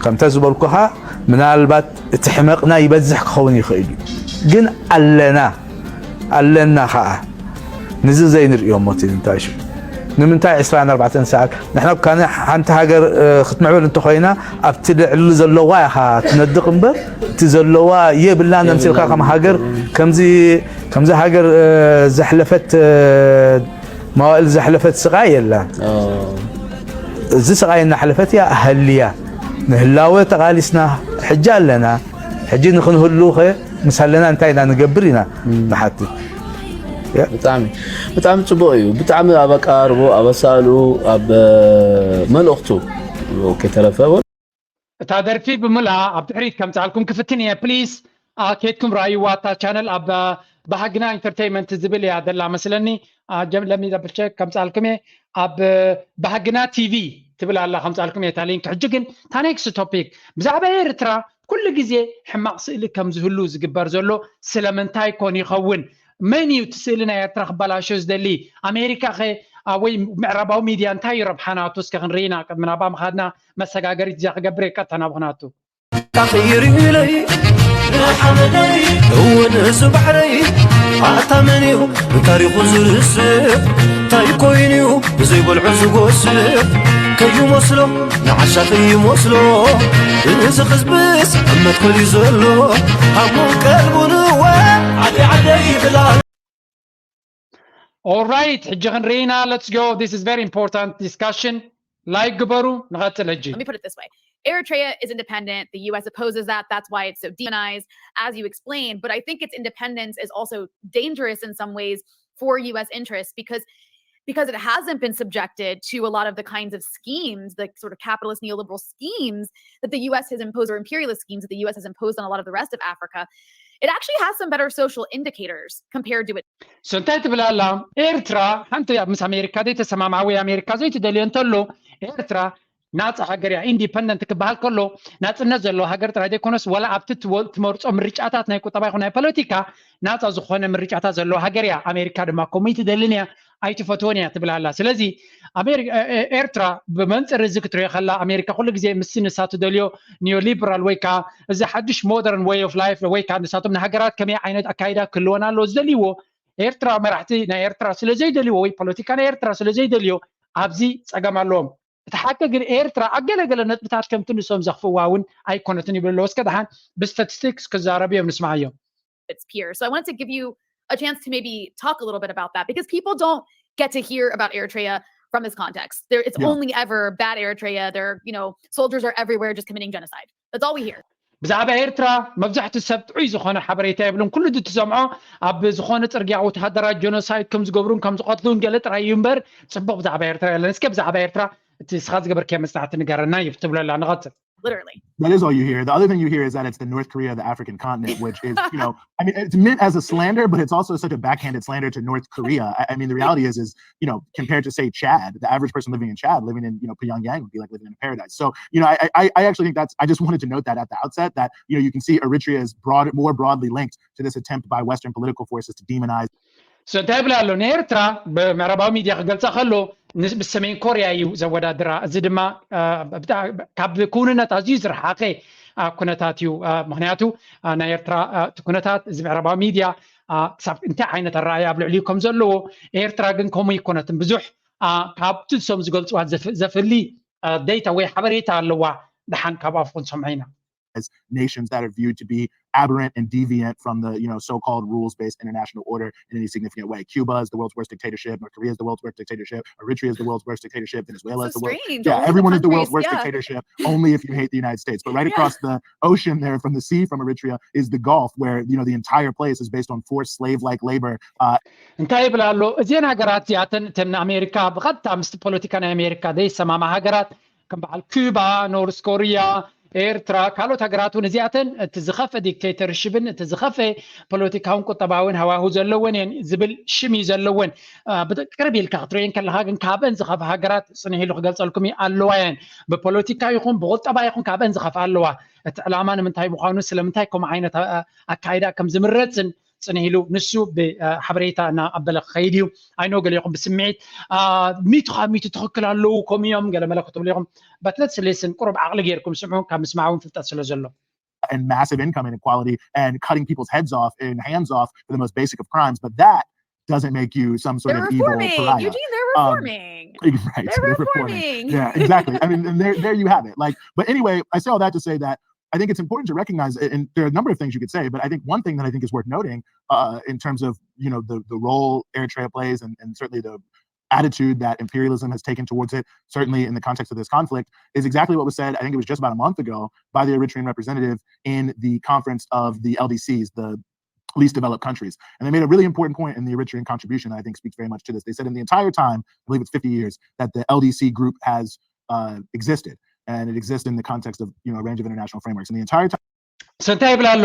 ከምታ ዝበልኩኻ ምናልባት እቲ ሕመቕና ይበዝሕ ክኸውን ይኽእል እዩ ግን ኣለና ኣለና ከዓ ንዚ ዘይንርእዮ ሞት እንታይ ሽ ንምንታይ 24 ሰዓት ንሕና ብካነ ሓንቲ ሃገር ክትምዕብል እንተኮይና ኣብቲ ልዕሊ ዘለዋ ኢኻ ትነድቕ እምበር እቲ ዘለዋ የብላን ኣምሲልካ ከም ሃገር ከምዚ ከምዚ ሃገር ዘሕለፈት መዋእል ዘሕለፈት ስቃይ የላን እዚ ስቃይ እናሕለፈት እያ ኣህልያ ንህላወ ተቃሊስና ሕጂ ኣለና ሕጂ ንክንህሉ ከ ምስ ኣለና እንታይ ኢና ንገብር ኢና ንሓትት ብጣዕሚ ብጣዕሚ ፅቡቅ እዩ ብጣዕሚ ኣብ ኣቀራርቦ ኣብ ኣሳእሉ ኣብ መልእክቱ ከይተረፈ እታ ደርፊ ብምልኣ ኣብ ድሕሪት ከምፃልኩም ክፍትን እየ ፕሊስ ኬድኩም ራእይዋ እታ ቻነል ኣብ ባህግና ኢንተርቴይመንት ዝብል እያ ዘላ መስለኒ ጀም ለሚ ደብል ቸክ ከምፃልኩም እየ ኣብ ባህግና ቲቪ ትብል ኣላ ከምፃልኩም እየ እታ ሊንክ ሕጂ ግን እታ ኔክስት ቶፒክ ብዛዕባ ኤርትራ ኩሉ ግዜ ሕማቕ ስእሊ ከም ዝህሉ ዝግበር ዘሎ ስለምንታይ ኮን ይኸውን መን እዩ እቲ ስእሊ ናይ ኤርትራ ክበላሾ ዝደሊ ኣሜሪካ ኸ ወይ ምዕራባዊ ሚድያ እንታይ እዩ ረብሓ ናቱ እስከ ክንርኢና ቅድሚ ናባ ምኻድና መሰጋገሪት እዚኣ ክገብር እየ ቀጥታ ናብኹ ናቱ ኣኺሩ ኢለይ ንሓመደይ እውን እዚ ባሕረይ ኣታ መን እዩ ንታሪኹ ዝርስዕ እንታይ ኮይኑ እዩ ብዘይበልዑ ዝጎስዕ ከይመስሎ ንዓሻ ከይመስሎ እዚ ህዝብስ ኣብ መትከል እዩ ዘሎ ሃሙን ቀልቡን እወ ዓደይ ዓደይ ይብል ኣሎ All right, ሕጂ ክንርኢና let's go this is very important discussion like ግበሩ ንቐጽል ሕጂ Let me put it this way. Eritrea is independent. The U S opposes that. That's why it's so demonized, as you explained. But I think its independence is also dangerous in some ways for U S interests because because it hasn't been subjected to a lot of the kinds of schemes, the sort of capitalist neoliberal schemes that the U S has imposed or imperialist schemes that the U S has imposed on a lot of the rest of Africa. It actually has some better social indicators compared to it. So እንታይ ትብል ኣላ ኤርትራ ሓንቲ ምስ ኣሜሪካ ዘይተሰማምዓ ወይ ኣሜሪካ ዘይትደልዮ እንተሎ ኤርትራ ናፃ ሃገር እያ ኢንዲፐንደንት ክበሃል ከሎ ናፅነት ዘለዎ ሃገር ጥራይ ዘይኮነስ ዋላ ኣብቲ ትመርፆ ምርጫታት ናይ ቁጠባ ይኹን ናይ ፖለቲካ ናፃ ዝኾነ ምርጫታት ዘለዎ ሃገር እያ ኣሜሪካ ድማ ከምኡ ትደልን እያ ኣይትፈትዎን እያ ትብል ኣላ ስለዚ ኤርትራ ብመንፅር እዚ ክትሪኦ ከላ ኣሜሪካ ኩሉ ግዜ ምስ ንሳ ትደልዮ ኒዮሊበራል ወይ ከዓ እዚ ሓዱሽ ሞደርን ወይ ኦፍ ላይፍ ወይ ከዓ ንሳቶም ንሃገራት ከመይ ዓይነት ኣካይዳ ክህልወን ኣለዎ ዝደልይዎ ኤርትራ መራሕቲ ናይ ኤርትራ ስለ ዘይደልይዎ ወይ ፖለቲካ ናይ ኤርትራ ስለ ዘይደልዮ ኣብዚ ፀገም ኣለዎም እቲ ሓቂ ግን ኤርትራ ኣብ ገለገለ ነጥብታት ከምቲ ንሶም ዘኽፍዋ እውን ኣይኮነትን ይብሉ ኣለዎ እስከ ደሓን ብስታቲስቲክስ ክዛረቡ እዮም ንስማዓዮም its peers. So I wanted to give you a chance to maybe talk a little bit about that because people don't get to hear about Eritrea from this context. There, it's yeah. only ever bad Eritrea. There, you know, soldiers are everywhere just committing genocide. That's all we hear. ብዛዕባ ኤርትራ መብዛሕትኡ ሰብ ጥዑይ ዝኾነ ሓበሬታ የብሉን። ኩሉ እቲ ትሰምዖ ኣብ ዝኾነ ጽርግያ ወተሃደራት ጀኖሳይድ ከም ዝገብሩን ከም ዝቐትሉን ገለ ጥራይ እዩ እምበር፣ ጽቡቕ ብዛዕባ ኤርትራ የለን። እስከ ብዛዕባ ኤርትራ እቲ ንስኻ ዝገበርካዮ መጽናዕቲ ንገረና እዩ ትብለላ። ንቐጽል። Literally. That is all you hear. The other thing you hear is that it's the North Korea of the African continent, which is, you know, I mean, it's meant as a slander, but it's also such a backhanded slander to North Korea. I, I mean, the reality is, is, you know, compared to, say, Chad, the average person living in Chad, living in, you know, Pyongyang would be like living in a paradise. So, you know, I, I, I actually think that's, I just wanted to note that at the outset, that, you know, you can see Eritrea is broad, more broadly linked to this attempt by Western political forces to demonize So እንታይ ይብል ኣሎ? ንኤርትራ ብምዕራባዊ ሚድያ ክገልጻ ከሎ ምስ ሰሜን ኮርያ እዩ ዘወዳድራ። እዚ ድማ ካብ ክውንነት ኣዝዩ ዝረሓቐ ኩነታት እዩ። ምክንያቱ ናይ ኤርትራ እቲ ኩነታት እዚ ምዕራባዊ ሚድያ ክሳብ እንታይ ዓይነት ኣረኣያ ኣብ ልዕሊኡ ከም ዘለዎ፣ ኤርትራ ግን ከምኡ ኣይኮነትን። ብዙሕ ካብቲ ንሶም ዝገልጽዋ ዘፍሊ ዴታ ወይ ሓበሬታ ኣለዋ። ደሓን ካብ ኣፉ ክንሰምዖ ኢና። as nations that are viewed to be aberrant and deviant from the, you know, so-called rules-based international order in any significant way. Cuba is the world's worst dictatorship. North Korea is the world's worst dictatorship. Eritrea is the world's worst dictatorship. Venezuela So is the world. strange. Yeah, All these everyone is the countries, world's worst yeah. dictatorship, only if you hate the United States. But right Yeah. across the ocean there, from the sea, from Eritrea, is the Gulf, where, you know, the entire place is based on forced slave-like labor. Uh, እንታይ ይብል ኣሎ? እዚአን ሃገራት እዚኣተን እተን ኣሜሪካ ብቐጥታ ምስቲ ፖለቲካ ናይ ኣሜሪካ ዘይሰማማ ሃገራት ከም በዓል ኩባ፣ ኖርስ ኮሪያ፣ ኤርትራ፣ ካልኦት ሃገራት እውን እዚኣተን እቲ ዝኸፍአ ዲክቴተርሽፕን እቲ ዝኸፍአ ፖለቲካውን ቁጠባውን ሃዋሁ ዘለወን እየን ዝብል ሽም እዩ ዘለወን። አ፣ ብቅርብ ኢልካ ክትርእየን ከለኻ ግን ካብአን ዝኸፍአ ሃገራት ጽንሕ ኢሉ ክገልጸልኩም እዩ ኣለዋ እየን። ብፖለቲካ ይኹን ብቁጠባ ይኹን ካብአን ዝኸፍአ ኣለዋ። እቲ ዕላማ ንምንታይ ምዃኑ፣ ስለምንታይ ከምኡ ዓይነት አ-፣ ኣካይዳ ከም ዝምረጽን ጽንሕ ኢሉ ንሱ ብሓበሬታ እናቐበለ ክኸይድ እዩ። ኣይኖ ገሊኹም ብስምዒት አ፣ ሚቱ ካብ ሚቱ ትኽክል ኣለዉ ከምኡ እዮም ገለ መለ ክትብሉ ኢኹም። But let's listen፣ ቁሩብ ዓቕሊ ጌርኩም ስምዑ፣ ካብ ምስማዕ እውን ፍልጠት ስለ ዘሎ። and massive income inequality and cutting people's heads off and hands off for the most basic of crimes. But that doesn't make you some sort They're of evil reforming. pariah. Eugene, they're Um, reforming. Right, They're they're reforming. reforming. Yeah, exactly. I mean, and there, there you have it. Like, but anyway, I say all that to say that I think it's important to recognize, and there are a number of things you could say, but I think one thing that I think is worth noting uh, in terms of, you know, the, the role Eritrea plays and, and certainly the attitude that imperialism has taken towards it, certainly in the context of this conflict, is exactly what was said, I think it was just about a month ago, by the Eritrean representative in the conference of the L D Cs, the least developed countries. And they made a really important point in the Eritrean contribution that I think speaks very much to this. They said in the entire time, I believe it's fifty years, that the L D C group has uh, existed. And it exists in the context of, you know, a range of international frameworks. And the entire time, So እንታይ ይብል ኣሎ?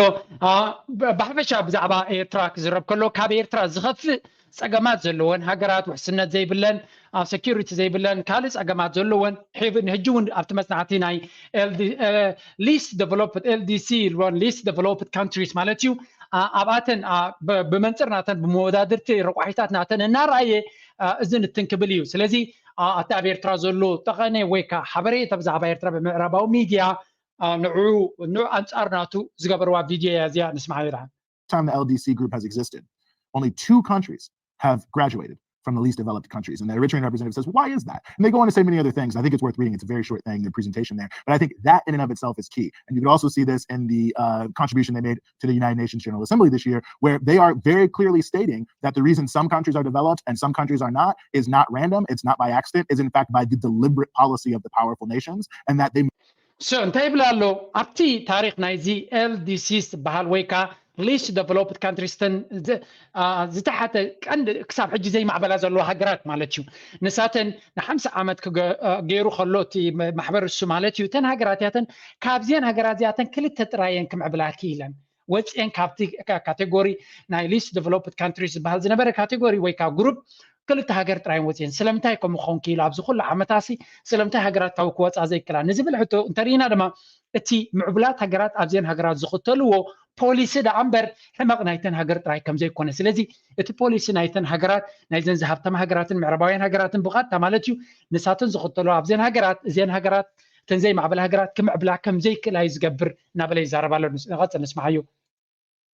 አ፣ ብ-፣ ብሓፈሻ ብዛዕባ ኤርትራ ክዝረብ ከሎ ካብ ኤርትራ ዝኸፍእ ጸገማት ዘለወን ሃገራት፣ ውሕስነት ዘይብለን፣ አ፣ ሴኩሪቲ ዘይብለን፣ ካልእ ጸገማት ዘለወን፣ ሕብ-፣ ንሕጂ እውን ኣብቲ መጽናዕቲ ናይ ኤልዲ-፣ እ፣ ሊስት ዴቨሎፕድ፣ ኤል ዲ ሲ ኢልወን፣ ሊስት ዴቨሎፕድ ካንትሪስ ማለት እዩ። አ፣ ኣብኣተን፣ አ፣ ብ-፣ ብመንጽር ናተን፣ ብመወዳድርቲ ረቋሒታት ናተን እናረኣየ፣ አ፣ እዚ ንትን ክብል እዩ። ስለዚ አ፣ እቲ ኣብ ኤርትራ ዘሎ ጠቐነ ወይ ከዓ ሓበሬታ ብዛዕባ ኤርትራ ብምዕራባዊ ሚድያ አ፣ ንዑ፣ ንዑ ኣንጻር ናቱ ዝገበርዋ ቪድዮ እያ እዚኣ፣ ንስማዕ ይርኣ። time the L D C group has existed, only two countries have graduated from the least developed countries. And the Eritrean representative says, "Why is that?" And they go on to say many other things. I think it's worth reading. It's a very short thing, the presentation there. But I think that in and of itself is key. And you could also see this in the uh, contribution they made to the United Nations General Assembly this year, where they are very clearly stating that the reason some countries are developed and some countries are not is not random. It's not by accident. Is in fact by the deliberate policy of the powerful nations, and that they So እንታይ ይብል ኣሎ? ኣብቲ ታሪክ ናይዚ ኤል ዲ ሲ ዝበሃል ወይ ከዓ ሊስት ዴቨሎፕድ ካንትሪስ፣ ተን ዝ-፣ አ፣ ዝተሓተ ቀንዲ ክሳብ ሕጂ ዘይማዕበላ ዘለዎ ሃገራት ማለት እዩ። ንሳተን ንሓምሳ ዓመት ክገ-፣ አ፣ ገይሩ ከሎ እቲ መ-፣ ማሕበር እሱ ማለት እዩ። እተን ሃገራት እያተን ካብዚአን ሃገራት እዚኣተን ክልተ ጥራየን ክምዕብላ ክኢለን። ወፅኤን ካብቲ ካ-፣ ካቴጎሪ ናይ ሊስት ዴቨሎፕድ ካንትሪስ ዝበሃል ዝነበረ ካቴጎሪ ወይ ከዓ ግሩፕ ክልተ ሃገር ጥራየን ወፅኤን። ስለምንታይ ከምኡ ክኸውን ክኢሉ? ኣብዚ ኩሉ ዓመታሲ ስለምንታይ ሃገራት ካብኡ ክወፃ ዘይክእላ ንዝብል ሕቶ እንተርኢና ድማ፣ እቲ ምዕቡላት ሃገራት ኣብዘን ሃገራት ዝኽተልዎ ፖሊሲ ደኣ እምበር ሕመቕ ናይተን ሃገር ጥራይ ከም ዘይኮነ። ስለዚ እቲ ፖሊሲ ናይተን ሃገራት፣ ናይዘን ዝሃብተማ ሃገራትን ምዕራባውያን ሃገራትን ብቐጥታ ማለት እዩ፣ ንሳተን ዝኽተልዎ ኣብዘን ሃገራት፣ እዘን ሃገራት፣ እተን ዘይማዕበላ ሃገራት ክምዕብላ ከም ዘይክእላ እዩ ዝገብር እናበለ ይዛረብ ኣሎ። ንስ-፣ ንቐጽል ንስምዓዮ።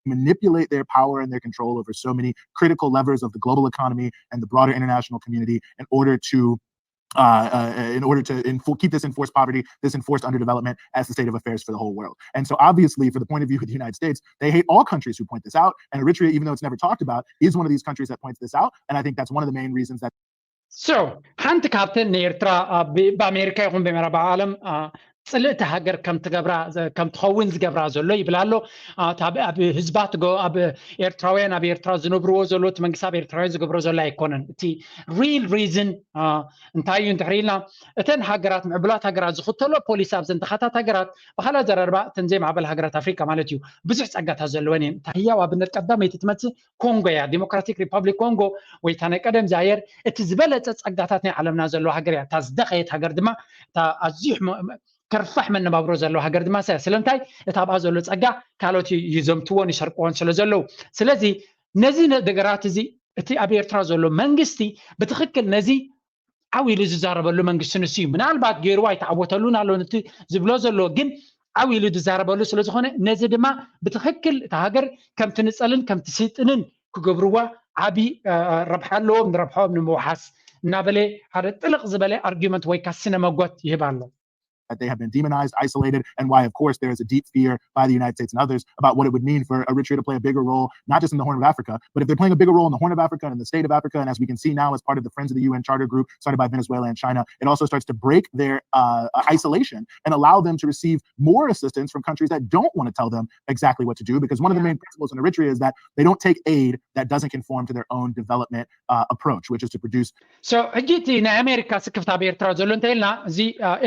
manipulate their power and their control over so many critical levers of the global economy and the broader international community in order to uh, uh, in order to enfor- keep this enforced poverty, this enforced underdevelopment as the state of affairs for the whole world. And so, obviously, for the point of view of the United States, they hate all countries who point this out. And Eritrea, even though it's never talked about, is one of these countries that points this out. And I think that's one of the main reasons that So ሓንቲ ካብተን ንኤርትራ አ፣ ብ-፣ ብኣሜሪካ ይኹን ብምዕራብ ዓለም አ፣ ጽልእቲ ሃገር ከም ትገብራ ከም ትኸውን ዝገብራ ዘሎ ይብል ኣሎ። ኣብ ህዝባ ኣብ ኤርትራውያን ኣብ ኤርትራ ዝነብርዎ ዘሎ እቲ መንግስቲ ኣብ ኤርትራውያን ዝገብሮ ዘሎ ኣይኮነን። እቲ real reason እንታይ እዩ እንድሕር ኢልና እተን ሃገራት ምዕቡላት ሃገራት ዝኽተሎ ፖሊሲ ኣብዘን ድኻታት ሃገራት ብካልእ ኣዘራርባ እተን ዘይማዕበል ሃገራት ኣፍሪቃ ማለት እዩ ብዙሕ ጸጋታት ዘለወን እየን። እታ ህያው ኣብነት ቀዳመይቲ ትመጽእ ኮንጎ እያ። ዲሞክራቲክ ሪፐብሊክ ኮንጎ ወይ እታ ናይ ቀደም ዛየር እቲ ዝበለጸ ጸጋታት ናይ ዓለምና ዘለዎ ሃገር እያ። እታ ዝደኸየት ሃገር ድማ እታ ኣዝዩ ከርፋሕ መነባብሮ ዘለዎ ሃገር ድማ እያ። ስለምንታይ እቲ ኣብኣ ዘሎ ጸጋ ካልኦት ይዘምትዎን ይሰርቅዎን ስለ ዘለዉ። ስለዚ ነዚ ነገራት እዚ እቲ ኣብ ኤርትራ ዘሎ መንግስቲ ብትኽክል ነዚ ዓው ኢሉ ዝዛረበሉ መንግስቲ ንሱ እዩ። ምናልባት ገይርዎ ኣይተዓወተሉን ኣሎ ነቲ ዝብሎ ዘሎ ግን ዓው ኢሉ ዝዛረበሉ ስለ ዝኾነ ነዚ ድማ ብትኽክል እታ ሃገር ከም ትንጸልን ከም ትስይጥንን ክገብርዋ ዓቢ ረብሓ ኣለዎም ንረብሓኦም ንምውሓስ እናበለ ሓደ ጥልቕ ዝበለ ኣርጊመንት ወይ ካ ስነ መጎት ይህብ ኣሎ። That they have been demonized, isolated, and why, of course, there is a deep fear by the United States and others about what it would mean for Eritrea to play a bigger role, not just in the Horn of Africa, but if they're playing a bigger role in the Horn of Africa and in the State of Africa, and as we can see now as part of the Friends of the U N Charter Group started by Venezuela and China, it also starts to break their uh, isolation and allow them to receive more assistance from countries that don't want to tell them exactly what to do. Because one of the main principles in Eritrea is that they don't take aid that doesn't conform to their own development uh, approach, which is to produce ሕጂ እቲ ናይ ኣሜሪካ ስክፍታ ኣብ ኤርትራ ዘሎ እንተ ኢልና እዚ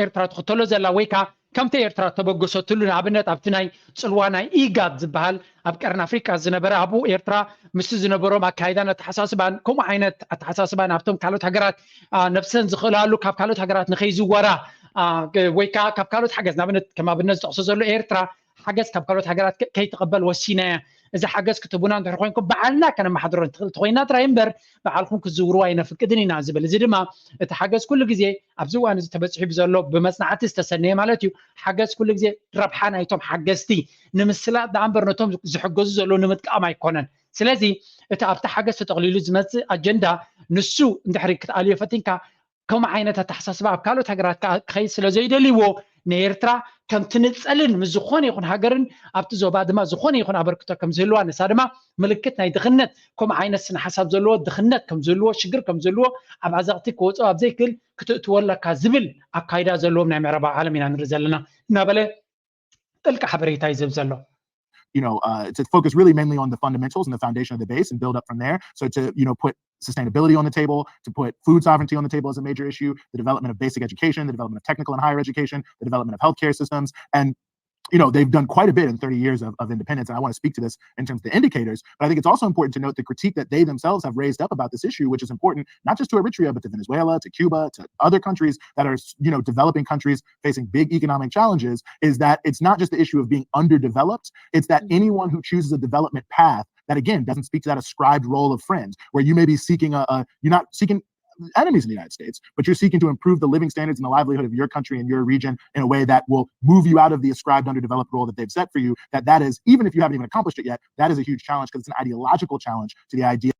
ኤርትራ ትኽተሎ ዘላ ወይ ከዓ ከምቲ ኤርትራ ተበገሰትሉ ንኣብነት ኣብቲ ናይ ፅልዋ ናይ ኢጋድ ዝበሃል ኣብ ቀርኒ ኣፍሪቃ ዝነበረ ኣብኡ ኤርትራ ምስቲ ዝነበሮም ኣካይዳን ኣተሓሳስባን ከምኡ ዓይነት ኣተሓሳስባ ናብቶም ካልኦት ሃገራት ነብሰን ዝኽእላሉ ካብ ካልኦት ሃገራት ንኸይዝወራ ወይ ከዓ ካብ ካልኦት ሓገዝ ንኣብነት ከም ኣብነት ዝጠቕሶ ዘሎ ኤርትራ ሓገዝ ካብ ካልኦት ሃገራት ከይትቕበል ወሲና እያ። እዚ ሓገዝ ክትቡና እንድሕር ኮይንኩም በዓልና ከነመሓድሮ ንትኽእል ተኮይና ጥራይ እምበር በዓልኩም ክትዝውርዋ ኣይነፍቅድን ኢና ዝብል። እዚ ድማ እቲ ሓገዝ ኩሉ ግዜ ኣብዚ እዋን እዚ ተበፂሑ ብዘሎ ብመፅናዕቲ ዝተሰነየ ማለት እዩ። ሓገዝ ኩሉ ግዜ ረብሓ ናይቶም ሓገዝቲ ንምስላጥ ደኣ እምበር ነቶም ዝሕገዙ ዘለዉ ንምጥቃም ኣይኮነን። ስለዚ እቲ ኣብቲ ሓገዝ ተጠቕሊሉ ዝመፅእ ኣጀንዳ ንሱ እንድሕሪ ክትኣልዮ ፈቲንካ ከምኡ ዓይነት ኣተሓሳስባ ኣብ ካልኦት ሃገራት ክኸይድ ስለ ዘይደልይዎ ንኤርትራ ከም ትንጸልን ምስ ዝኾነ ይኹን ሃገርን ኣብቲ ዞባ ድማ ዝኾነ ይኹን ኣበርክቶ ከም ዝህልዋ ንሳ ድማ ምልክት ናይ ድኽነት ከምኡ ዓይነት ስነ ሓሳብ ዘለዎ ድኽነት ከም ዝህልዎ ሽግር ከም ዝህልዎ ኣብ ዓዘቕቲ ክወፅኦ ኣብ ዘይክእል ክትእትወለካ ዝብል ኣካይዳ ዘለዎም ናይ ምዕራባዊ ዓለም ኢና ንርኢ ዘለና እናበለ ጥልቂ ሓበሬታ እዩ ዝህብ ዘሎ። you know, uh, to focus really mainly on the fundamentals and the foundation of the base and build up from there. So to, you know, put sustainability on the table, to put food sovereignty on the table as a major issue, the development of basic education, the development of technical and higher education, the development of healthcare systems. And, you know, they've done quite a bit in thirty years of, of independence. And I want to speak to this in terms of the indicators, but I think it's also important to note the critique that they themselves have raised up about this issue, which is important not just to Eritrea, but to Venezuela, to Cuba, to other countries that are, you know, developing countries facing big economic challenges, is that it's not just the issue of being underdeveloped, it's that anyone who chooses a development path that again doesn't speak to that ascribed role of friend, where you may be seeking a, a you're not seeking enemies in the United States, but you're seeking to improve the living standards and the livelihood of your country and your region in a way that will move you out of the ascribed underdeveloped role that they've set for you. That that is, even if you haven't even accomplished it yet, that is a huge challenge because it's an ideological challenge to the idea.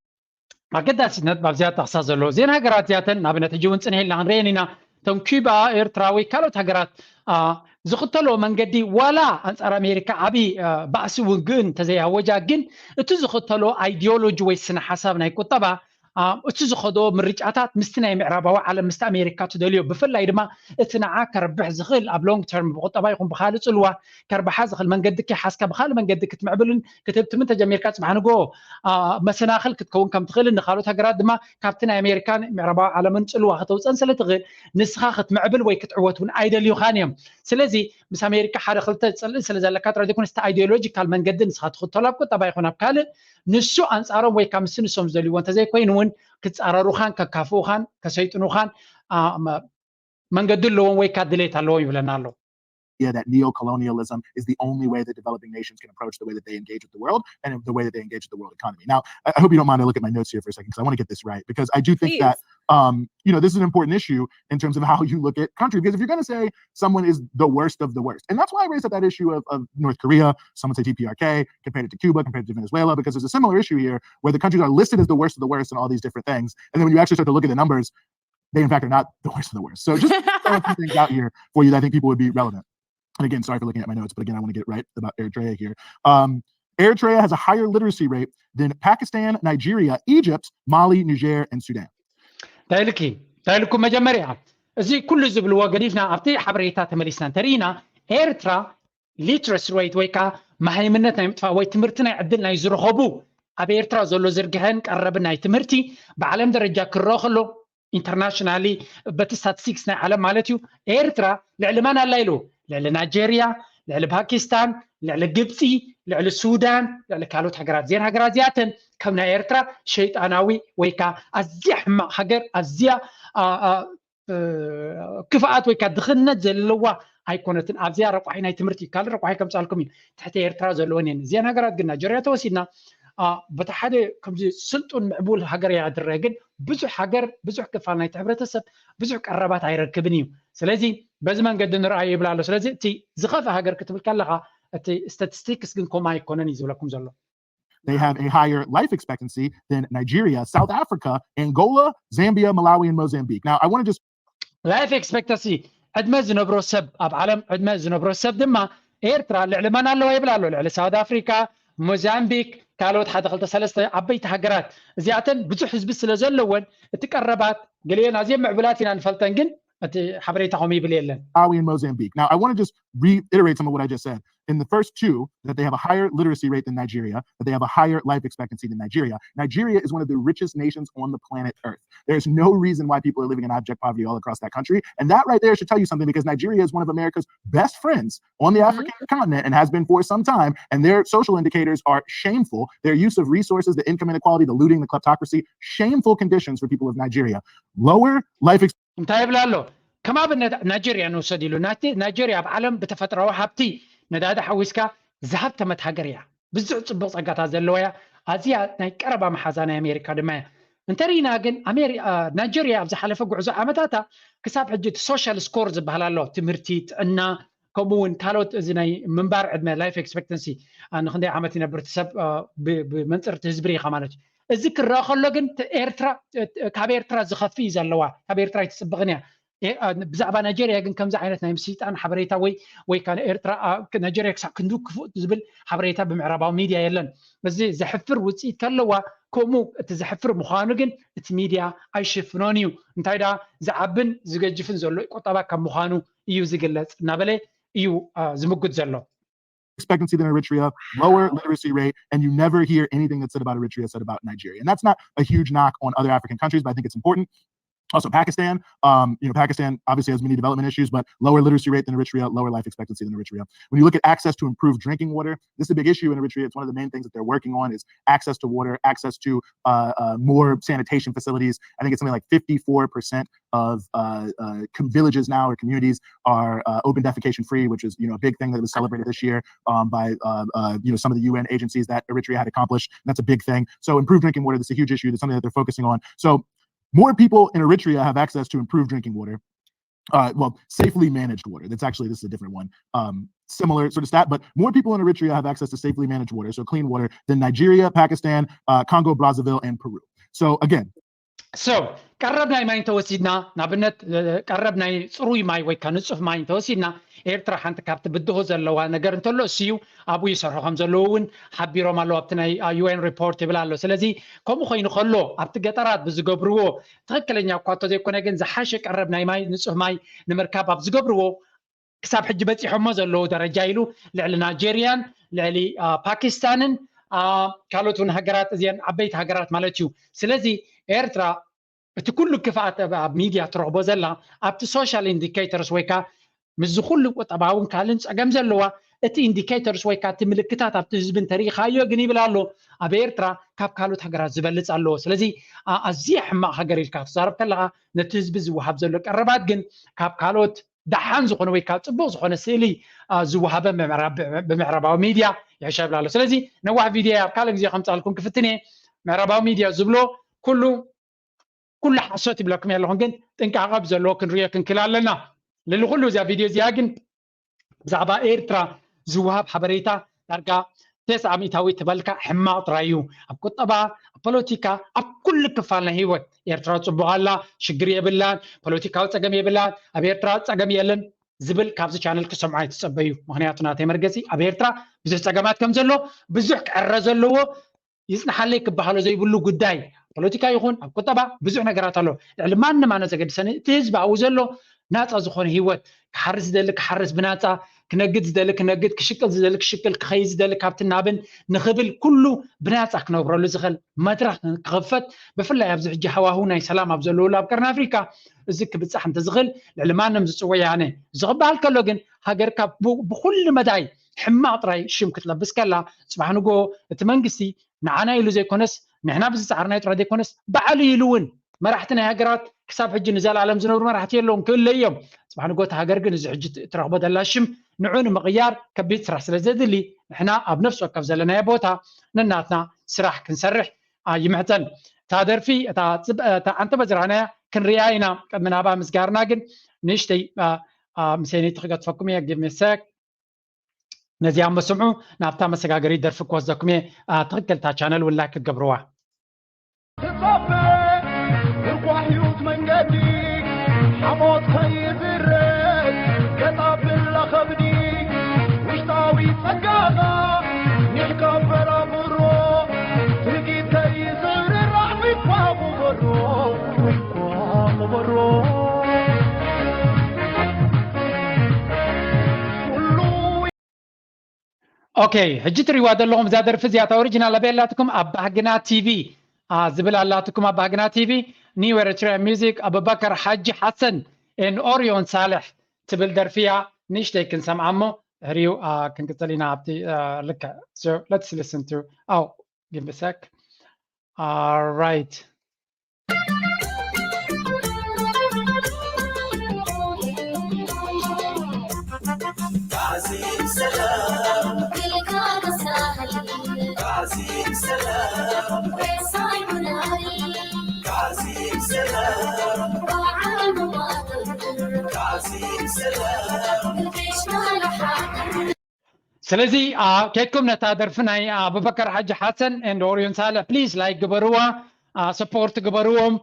ኣገዳሲ ነጥብ ኣብዚኣ ጠቕሳ ዘለዎ እዚን ሃገራት እዚኣተን ንኣብነት ሕጂ እውን ፅንሕ ኢልና ክንርእየን ኢና። እቶም ኪባ ኤርትራ ወይ ካልኦት ሃገራት ዝኽተልዎ መንገዲ ዋላ ኣንፃር ኣሜሪካ ዓብዪ ባእሲ ውግእን እንተዘይኣወጃ ግን እቲ ዝኽተልዎ ኣይዲዮሎጂ ወይ ስነ ሓሳብ ናይ ቁጠባ እቲ ዝኸዶ ምርጫታት ምስቲ ናይ ምዕራባዊ ዓለም ምስቲ ኣሜሪካ ትደልዮ ብፍላይ ድማ እቲ ንዓ ከርብሕ ዝኽእል ኣብ long term ብቁጠባ ይኹን ብካልእ ፅልዋ ከርብሓ ዝኽእል መንገዲ ከይሓዝካ ብካልእ መንገዲ ክትምዕብልን ክትህብትምን ተጀሚርካ ፅባሕ ንግሆ መሰናኽል ክትከውን ከም ትኽእልን ንካልኦት ሃገራት ድማ ካብቲ ናይ ኣሜሪካን ምዕራባዊ ዓለምን ፅልዋ ከተውፀን ስለ ትኽእል ንስኻ ክትምዕብል ወይ ክትዕወት እውን ኣይደልዩኻን እዮም። ስለዚ ምስ ኣሜሪካ ሓደ ክልተ ፅልኢ ስለ ዘለካ ጥራይ ዘይኮነስ እቲ ኣይዲዮሎጂካል መንገዲ ንስኻ ትኽተሎ ኣብ ቁጠባ ይኹን ኣብ ካልእ ንሱ ኣንፃሮም ወይ ካብ ምስ ንሶም ዝደልይዎ እንተዘይኮይኑ እውን ክፃረሩኻን ከካፍኡኻን ከሰይጥኑኻን መንገዲ ኣለዎም ወይ ካ ድሌት ኣለዎም ይብለና ኣሎ። That neo-colonialism is the only way that developing nations can approach the way that they engage with the world and the way that they engage with the world economy. Now, I hope you don't mind I look at my notes here for a second because I want to get this right because I do think Please. that um, you know, this is an important issue in terms of how you look at countries. Because if you're going to say someone is the worst of the worst, and that's why I raised up that issue of, of North Korea, some would say T P R K, compared it to Cuba, compared it to Venezuela, because there's a similar issue here where the countries are listed as the worst of the worst and all these different things. And then when you actually start to look at the numbers, they in fact are not the worst of the worst. So just things out here for you that I think people would be relevant. And again, sorry for looking at my notes, but again, I want to get it right about Eritrea here. Um, Eritrea has a higher literacy rate than Pakistan, Nigeria, Egypt, Mali, Niger, and Sudan. እንታይ ኢልኪ እንታይ ኢልኩም መጀመርያ እዚ ኩሉ ዝብልዎ ገዲፍና ኣብቲ ሓበሬታ ተመሊስና እንተርኢና ኤርትራ literacy rate ወይ ከዓ መሃይምነት ናይ ምጥፋእ ወይ ትምህርቲ ናይ ዕድል ናይ ዝረኸቡ ኣብ ኤርትራ ዘሎ ዝርግሐን ቀረብን ናይ ትምህርቲ ብዓለም ደረጃ ክረአ ከሎ internationally በቲ statistics ናይ ዓለም ማለት እዩ ኤርትራ ልዕሊ ማን ኣላ ኢሉ ልዕሊ ናይጀርያ ልዕሊ ፓኪስታን ልዕሊ ግብፂ ልዕሊ ሱዳን ልዕሊ ካልኦት ሃገራት እዚአን ሃገራት እዚኣተን ከም ናይ ኤርትራ ሸይጣናዊ ወይ ከዓ ኣዝያ ሕማቕ ሃገር ኣዝያ ክፍኣት ወይ ከዓ ድኽነት ዘለዋ ኣይኮነትን ኣብዚኣ ረቋሒ ናይ ትምህርቲ ካልእ ረቋሒ ከምፃልኩም እዩ ትሕቲ ኤርትራ ዘለወን እየን እዚአን ሃገራት ግን ናይጀርያ ተወሲድና በቲ ሓደ ከምዚ ስልጡን ምዕቡል ሃገር እያ ድረ ግን ብዙሕ ሃገር ብዙሕ ክፋል ናይቲ ሕብረተሰብ ብዙሕ ቀረባት ኣይረክብን እዩ ስለዚ በዚ መንገዲ ንርኣዩ ይብል ኣሎ ስለዚ እቲ ዝኸፍእ ሃገር ክትብል ከለኻ እቲ statistics ግን ከምኡ ኣይኮነን እዩ ዝብለኩም ዘሎ They have a higher life expectancy than Nigeria, South Africa, Angola, Zambia, Malawi, and Mozambique. Now, I want to just life expectancy ዕድመ ዝነብሮ ሰብ ኣብ ዓለም ዕድመ ዝነብሮ ሰብ ድማ ኤርትራ ልዕሊ መን ኣለዋ ይብል ኣሎ ልዕሊ ሳውት ኣፍሪካ ሞዛምቢክ ካልኦት ሓደ ክልተ ሰለስተ ዓበይቲ ሃገራት እዚኣተን ብዙሕ ህዝቢ ስለ ዘለወን እቲ ቀረባት ገሊአን ኣዝየን ምዕቡላት ኢና ንፈልጠን ግን እቲ ሓበሬታ ከምኡ ይብል የለን Malawi and Mozambique. Now, I want to just reiterate some of what I just said. In the first two, that they have a higher literacy rate than Nigeria, that they have a higher life expectancy than Nigeria. Nigeria is one of the richest nations on the planet Earth. There's no reason why people are living in abject poverty all across that country. And that right there should tell you something because Nigeria is one of America's best friends on the African continent and has been for some time. And their social indicators are shameful. Their use of resources, the income inequality, the looting, the kleptocracy, shameful conditions for people of Nigeria. Lower life expectancy. እንታይ ይብል ኣሎ ከም ኣብነት ናይጀርያ ንውሰድ ኢሉ ናይጀርያ ኣብ ዓለም ብተፈጥራዊ ሃብቲ ነዳዲ ሓዊስካ ዝሃብተመት ሃገር እያ ብዙሕ ፅቡቅ ፀጋታት ዘለዋ እያ ኣዝያ ናይ ቀረባ መሓዛ ናይ ኣሜሪካ ድማ እያ እንተርኢና ግን ናይጀርያ ኣብ ዝሓለፈ ጉዕዞ ዓመታታ ክሳብ ሕጂ እቲ social score ዝበሃል ኣሎ ትምህርቲ ጥዕና ከምኡ እውን ካልኦት እዚ ናይ ምንባር ዕድመ life expectancy ንክንደይ ዓመት ይነብር እቲ ሰብ ብመንፅር እቲ ህዝቢ ርኢኻ ማለት እዩ እዚ ክረአ ከሎ ግን ኤርትራ ካብ ኤርትራ ዝኸፍእ እዩ ዘለዋ ካብ ኤርትራ ኣይትፅብቕን እያ ብዛዕባ ናይጀርያ ግን ከምዚ ዓይነት ናይ ምስይጣን ሓበሬታ ወይ ወይ ካ ኤርትራ ናይጀርያ ክሳብ ክንዱ ክፉእ ዝብል ሓበሬታ ብምዕራባዊ ሚድያ የለን እዚ ዘሕፍር ውፅኢት ከለዋ ከምኡ እቲ ዘሕፍር ምዃኑ ግን እቲ ሚድያ ኣይሽፍኖን እዩ እንታይ ዳ ዝዓብን ዝገጅፍን ዘሎ ቁጠባ ካብ ምዃኑ እዩ ዝግለፅ እናበለ እዩ ዝምጉት ዘሎ expectancy than Eritrea, lower literacy rate, and you never hear anything that's said about Eritrea said about Nigeria. And that's not a huge knock on other African countries, but I think it's important. Also, Pakistan, um, you know, Pakistan obviously has many development issues, but lower literacy rate than Eritrea, lower life expectancy than Eritrea. When you look at access to improved drinking water, this is a big issue in Eritrea. It's one of the main things that they're working on is access to water, access to uh, uh, more sanitation facilities. I think it's something like fifty-four percent of uh, uh, villages now or communities are uh, open defecation free, which is you know a big thing that was celebrated this year um, by uh, uh, you know some of the U N agencies that Eritrea had accomplished. That's a big thing. So improved drinking water, that's a huge issue. That's something that they're focusing on. So more people in Eritrea have access to improved drinking water. Uh, well, safely managed water. That's actually this is a different one. Um, similar sort of stat, but more people in Eritrea have access to safely managed water, so clean water, than Nigeria, Pakistan, uh, Congo, Brazzaville, and Peru. So again, so ቀረብ ናይ ማይ እንተወሲድና ንኣብነት ቀረብ ናይ ፅሩይ ማይ ወይ ካ ንፁፍ ማይ እንተወሲድና ኤርትራ ሓንቲ ካብቲ ብድሆ ዘለዋ ነገር እንተሎ እሱ እዩ ኣብኡ ይሰርሑ ከም ዘለዉ እውን ሓቢሮም ኣለዉ ኣብቲ ናይ ዩኤን ሪፖርት ይብል ኣሎ ስለዚ ከምኡ ኮይኑ ከሎ ኣብቲ ገጠራት ብዝገብርዎ ትኽክለኛ እኳ እንተዘይኮነ ግን ዝሓሸ ቀረብ ናይ ማይ ንፁህ ማይ ንምርካብ ኣብ ዝገብርዎ ክሳብ ሕጂ በፂሖሞ ዘለዉ ደረጃ ኢሉ ልዕሊ ናይጀርያን ልዕሊ ፓኪስታንን ካልኦት እውን ሃገራት እዚአን ዓበይቲ ሃገራት ማለት እዩ ስለዚ ኤርትራ እቲ ኩሉ ክፍኣት ኣብ ሚድያ ትረኽቦ ዘላ ኣብቲ social indicators ወይ ከዓ ምስዚ ኩሉ ቁጠባውን ካልእን ፀገም ዘለዋ እቲ indicators ወይ ከዓ እቲ ምልክታት ኣብቲ ህዝቢ እንተሪኢኻዮ ግን ይብል ኣሎ ኣብ ኤርትራ ካብ ካልኦት ሃገራት ዝበልፅ ኣለዎ ስለዚ ኣዝያ ሕማቕ ሃገር ኢልካ ክትዛረብ ከለኻ ነቲ ህዝቢ ዝወሃብ ዘሎ ቀረባት ግን ካብ ካልኦት ደሓን ዝኾነ ወይ ከዓ ፅቡቅ ዝኾነ ስእሊ ዝወሃበ ብምዕራባዊ ሚድያ ይሕሻ ይብል ኣሎ ስለዚ ነዋሕ ቪድዮ ኣብ ካልእ ግዜ ከምፃልኩም ክፍትን እየ ምዕራባዊ ሚድያ ዝብሎ ኩሉ ኩሉ ሓሶት ይብለኩም ኣለኹም ግን ጥንቃቐ ብዘለዎ ክንሪኦ ክንክል ኣለና ልሊ ኩሉ እዚኣ ቪድዮ እዚኣ ግን ብዛዕባ ኤርትራ ዝወሃብ ሓበሬታ ዳርጋ ተስዓ ሚእታዊት ትበልካ ሕማቕ ጥራይ እዩ ኣብ ቁጠባ ኣብ ፖለቲካ ኣብ ኩሉ ክፋል ናይ ህይወት ኤርትራ ፅቡቕ ኣላ ሽግር የብላን ፖለቲካዊ ፀገም የብላን ኣብ ኤርትራ ፀገም የለን ዝብል ካብዚ ቻነል ክሰምዖ ኣይትፀበዩ ምክንያቱ ናተይ መርገፂ ኣብ ኤርትራ ብዙሕ ፀገማት ከም ዘሎ ብዙሕ ክዕረ ዘለዎ ይፅንሓለይ ክበሃሎ ዘይብሉ ጉዳይ ፖለቲካ ይኹን ኣብ ቁጠባ ብዙሕ ነገራት ኣሎ። ልዕሊ ማንም ኣነ ዘገድሰኒ እቲ ህዝቢ ኣብኡ ዘሎ ናፃ ዝኾነ ህይወት፣ ክሓርስ ዝደሊ ክሓርስ ብናፃ፣ ክነግድ ዝደሊ ክነግድ፣ ክሽቅል ዝደሊ ክሽቅል፣ ክኸይድ ዝደሊ ካብቲ ናብን ንኽብል ኩሉ ብናፃ ክነብረሉ ዝኽእል መድረኽ ክኽፈት፣ ብፍላይ ኣብዚ ሕጂ ሃዋሁ ናይ ሰላም ኣብ ዘለውሉ ኣብ ቀርኒ ኣፍሪካ እዚ ክብፃሕ እንተዝኽእል ልዕሊ ማንም ዝፅወ ያነ። እዚ ክበሃል ከሎ ግን ሃገርካ ብ- ብኩሉ መዳይ ሕማቕ ጥራይ ሽም ክትለብስ ከላ፣ ፅባሕ ንጎ እቲ መንግስቲ ንዓና ኢሉ ዘይኮነስ ንሕና ብዝፃዕርናዮ ጥራይ ዘይኮነስ ባዕሉ ኢሉ እውን መራሕቲ ናይ ሃገራት ክሳብ ሕጂ ንዘለኣለም ዝነብሩ መራሕቲ የለውን ክእለ እዮም። ፅባሕ ንጎ እቲ ሃገር ግን እዚ ሕጂ እትረኽቦ ዘላ ሽም ንዑ ንምቕያር ከቢድ ስራሕ ስለ ዘድሊ ንሕና ኣብ ነፍሲ ወከፍ ዘለናዮ ቦታ ነናትና ስራሕ ክንሰርሕ ይምሕፀን። እታ ደርፊ እታ ኣንተ በዝራናያ ክንሪኣ ኢና። ቅድሚ ናባ ምስጋርና ግን ንእሽተይ ምሴነይቲ ክገጥፈኩም እየ። ጊቭ ሚ ሰክ ነዚኣ መስምዑ ናብታ መሰጋገሪት ደርፊ ክወስደኩም እየ። ትኽክል እታ ቻነል እውን ላይክ ክትገብርዋ። ትጸበ ርኳሕ ህይወት መንገዲ ሓሞት ከይዝረግ ገጣ ብላ ከብዲ ውሽጣዊ ጸጋኻ ኒሕካ በራብሮ ትርጊት ከይዝርራዕ ዊኳ ቁበሮ ዊኳ ቁበሮ ኦኬ ሕጂ ትሪዋ ዘለኹም እዛ ደርፊ እዚኣ እታ ኦሪጂናል ኣበይ ኣላትኩም ኣብ ባህግና ቲቪ ዝብል ኣላትኩም ኣብ ባህግና ቲቪ ኒው ኤርትራ ሚዚክ ኣቡበከር ሓጂ ሓሰን ኤን ኦርዮን ሳልሕ ትብል ደርፊ እያ። ንእሽተይ ክንሰምዓ እሞ ድሕሪኡ ክንቅፅል ኢና ኣብቲ ልክዕ let's listen to oh give me a sec. All right. ስለዚ ከድኩም ነታ ደርፊ ናይ ኣቡበከር ሓጂ ሓሰን and ኦርዮን ሳልሕ please like ግበርዋ፣ support ግበርዎም።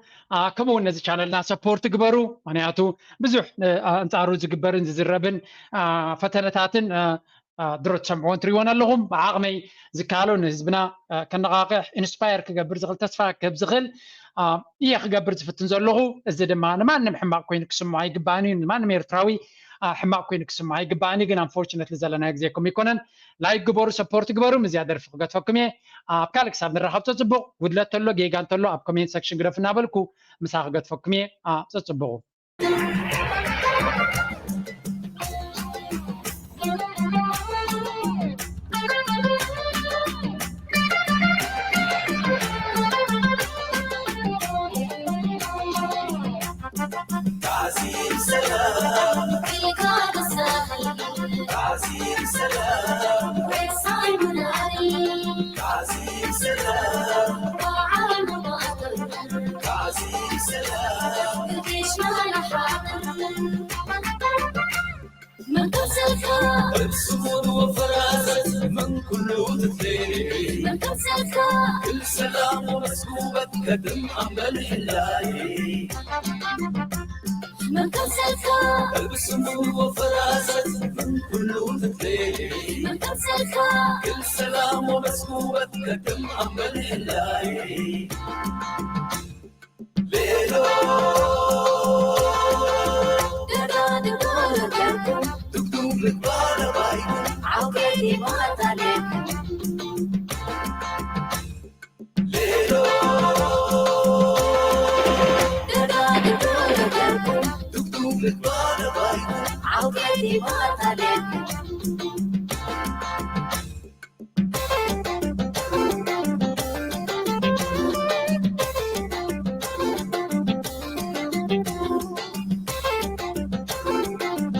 ከምኡ እውን ነዚ ቻነልና support ግበሩ። ምክንያቱ ብዙሕ ኣንፃሩ ዝግበርን ዝዝረብን ፈተነታትን ድሮ ትሰምዕዎን ትሪእዎን ኣለኹም። ብዓቕመይ ዝከኣሎ ንህዝብና ከነቓቕሕ inspire ክገብር ዝኽእል ተስፋ ክህብ ዝኽእል እየ ክገብር ዝፍትን ዘለኹ። እዚ ድማ ንማንም ሕማቕ ኮይኑ ክስምዖ ኣይግባእን እዩ። ንማንም ኤርትራዊ ሕማቕ ኮይኑ ክስምዖ ኣይግባእን እዩ። ግን unfortunately ዘለናዮ ግዜ ከምኡ ኣይኮነን። Like ግበሩ፣ support ግበሩ። ምስዚኣ ደርፊ ክገድፈኩም እየ። ኣብ ካልእ ክሳብ ንራኸብ ጸጽቡቕ። ጉድለት ተሎ ጌጋ እንተሎ ኣብ comment section ግደፉ እናበልኩ ምሳ ክገድፈኩም እየ። ጸጽቡቑ። من كسلك السمور وفرازت من كل تفليل من كسلك كل سلام ومسكوبك كدم عم الحلاي من كسلك السمور وفرازت من كل تفليل من كسلك كل سلام ومسكوبك كدم عم الحلاي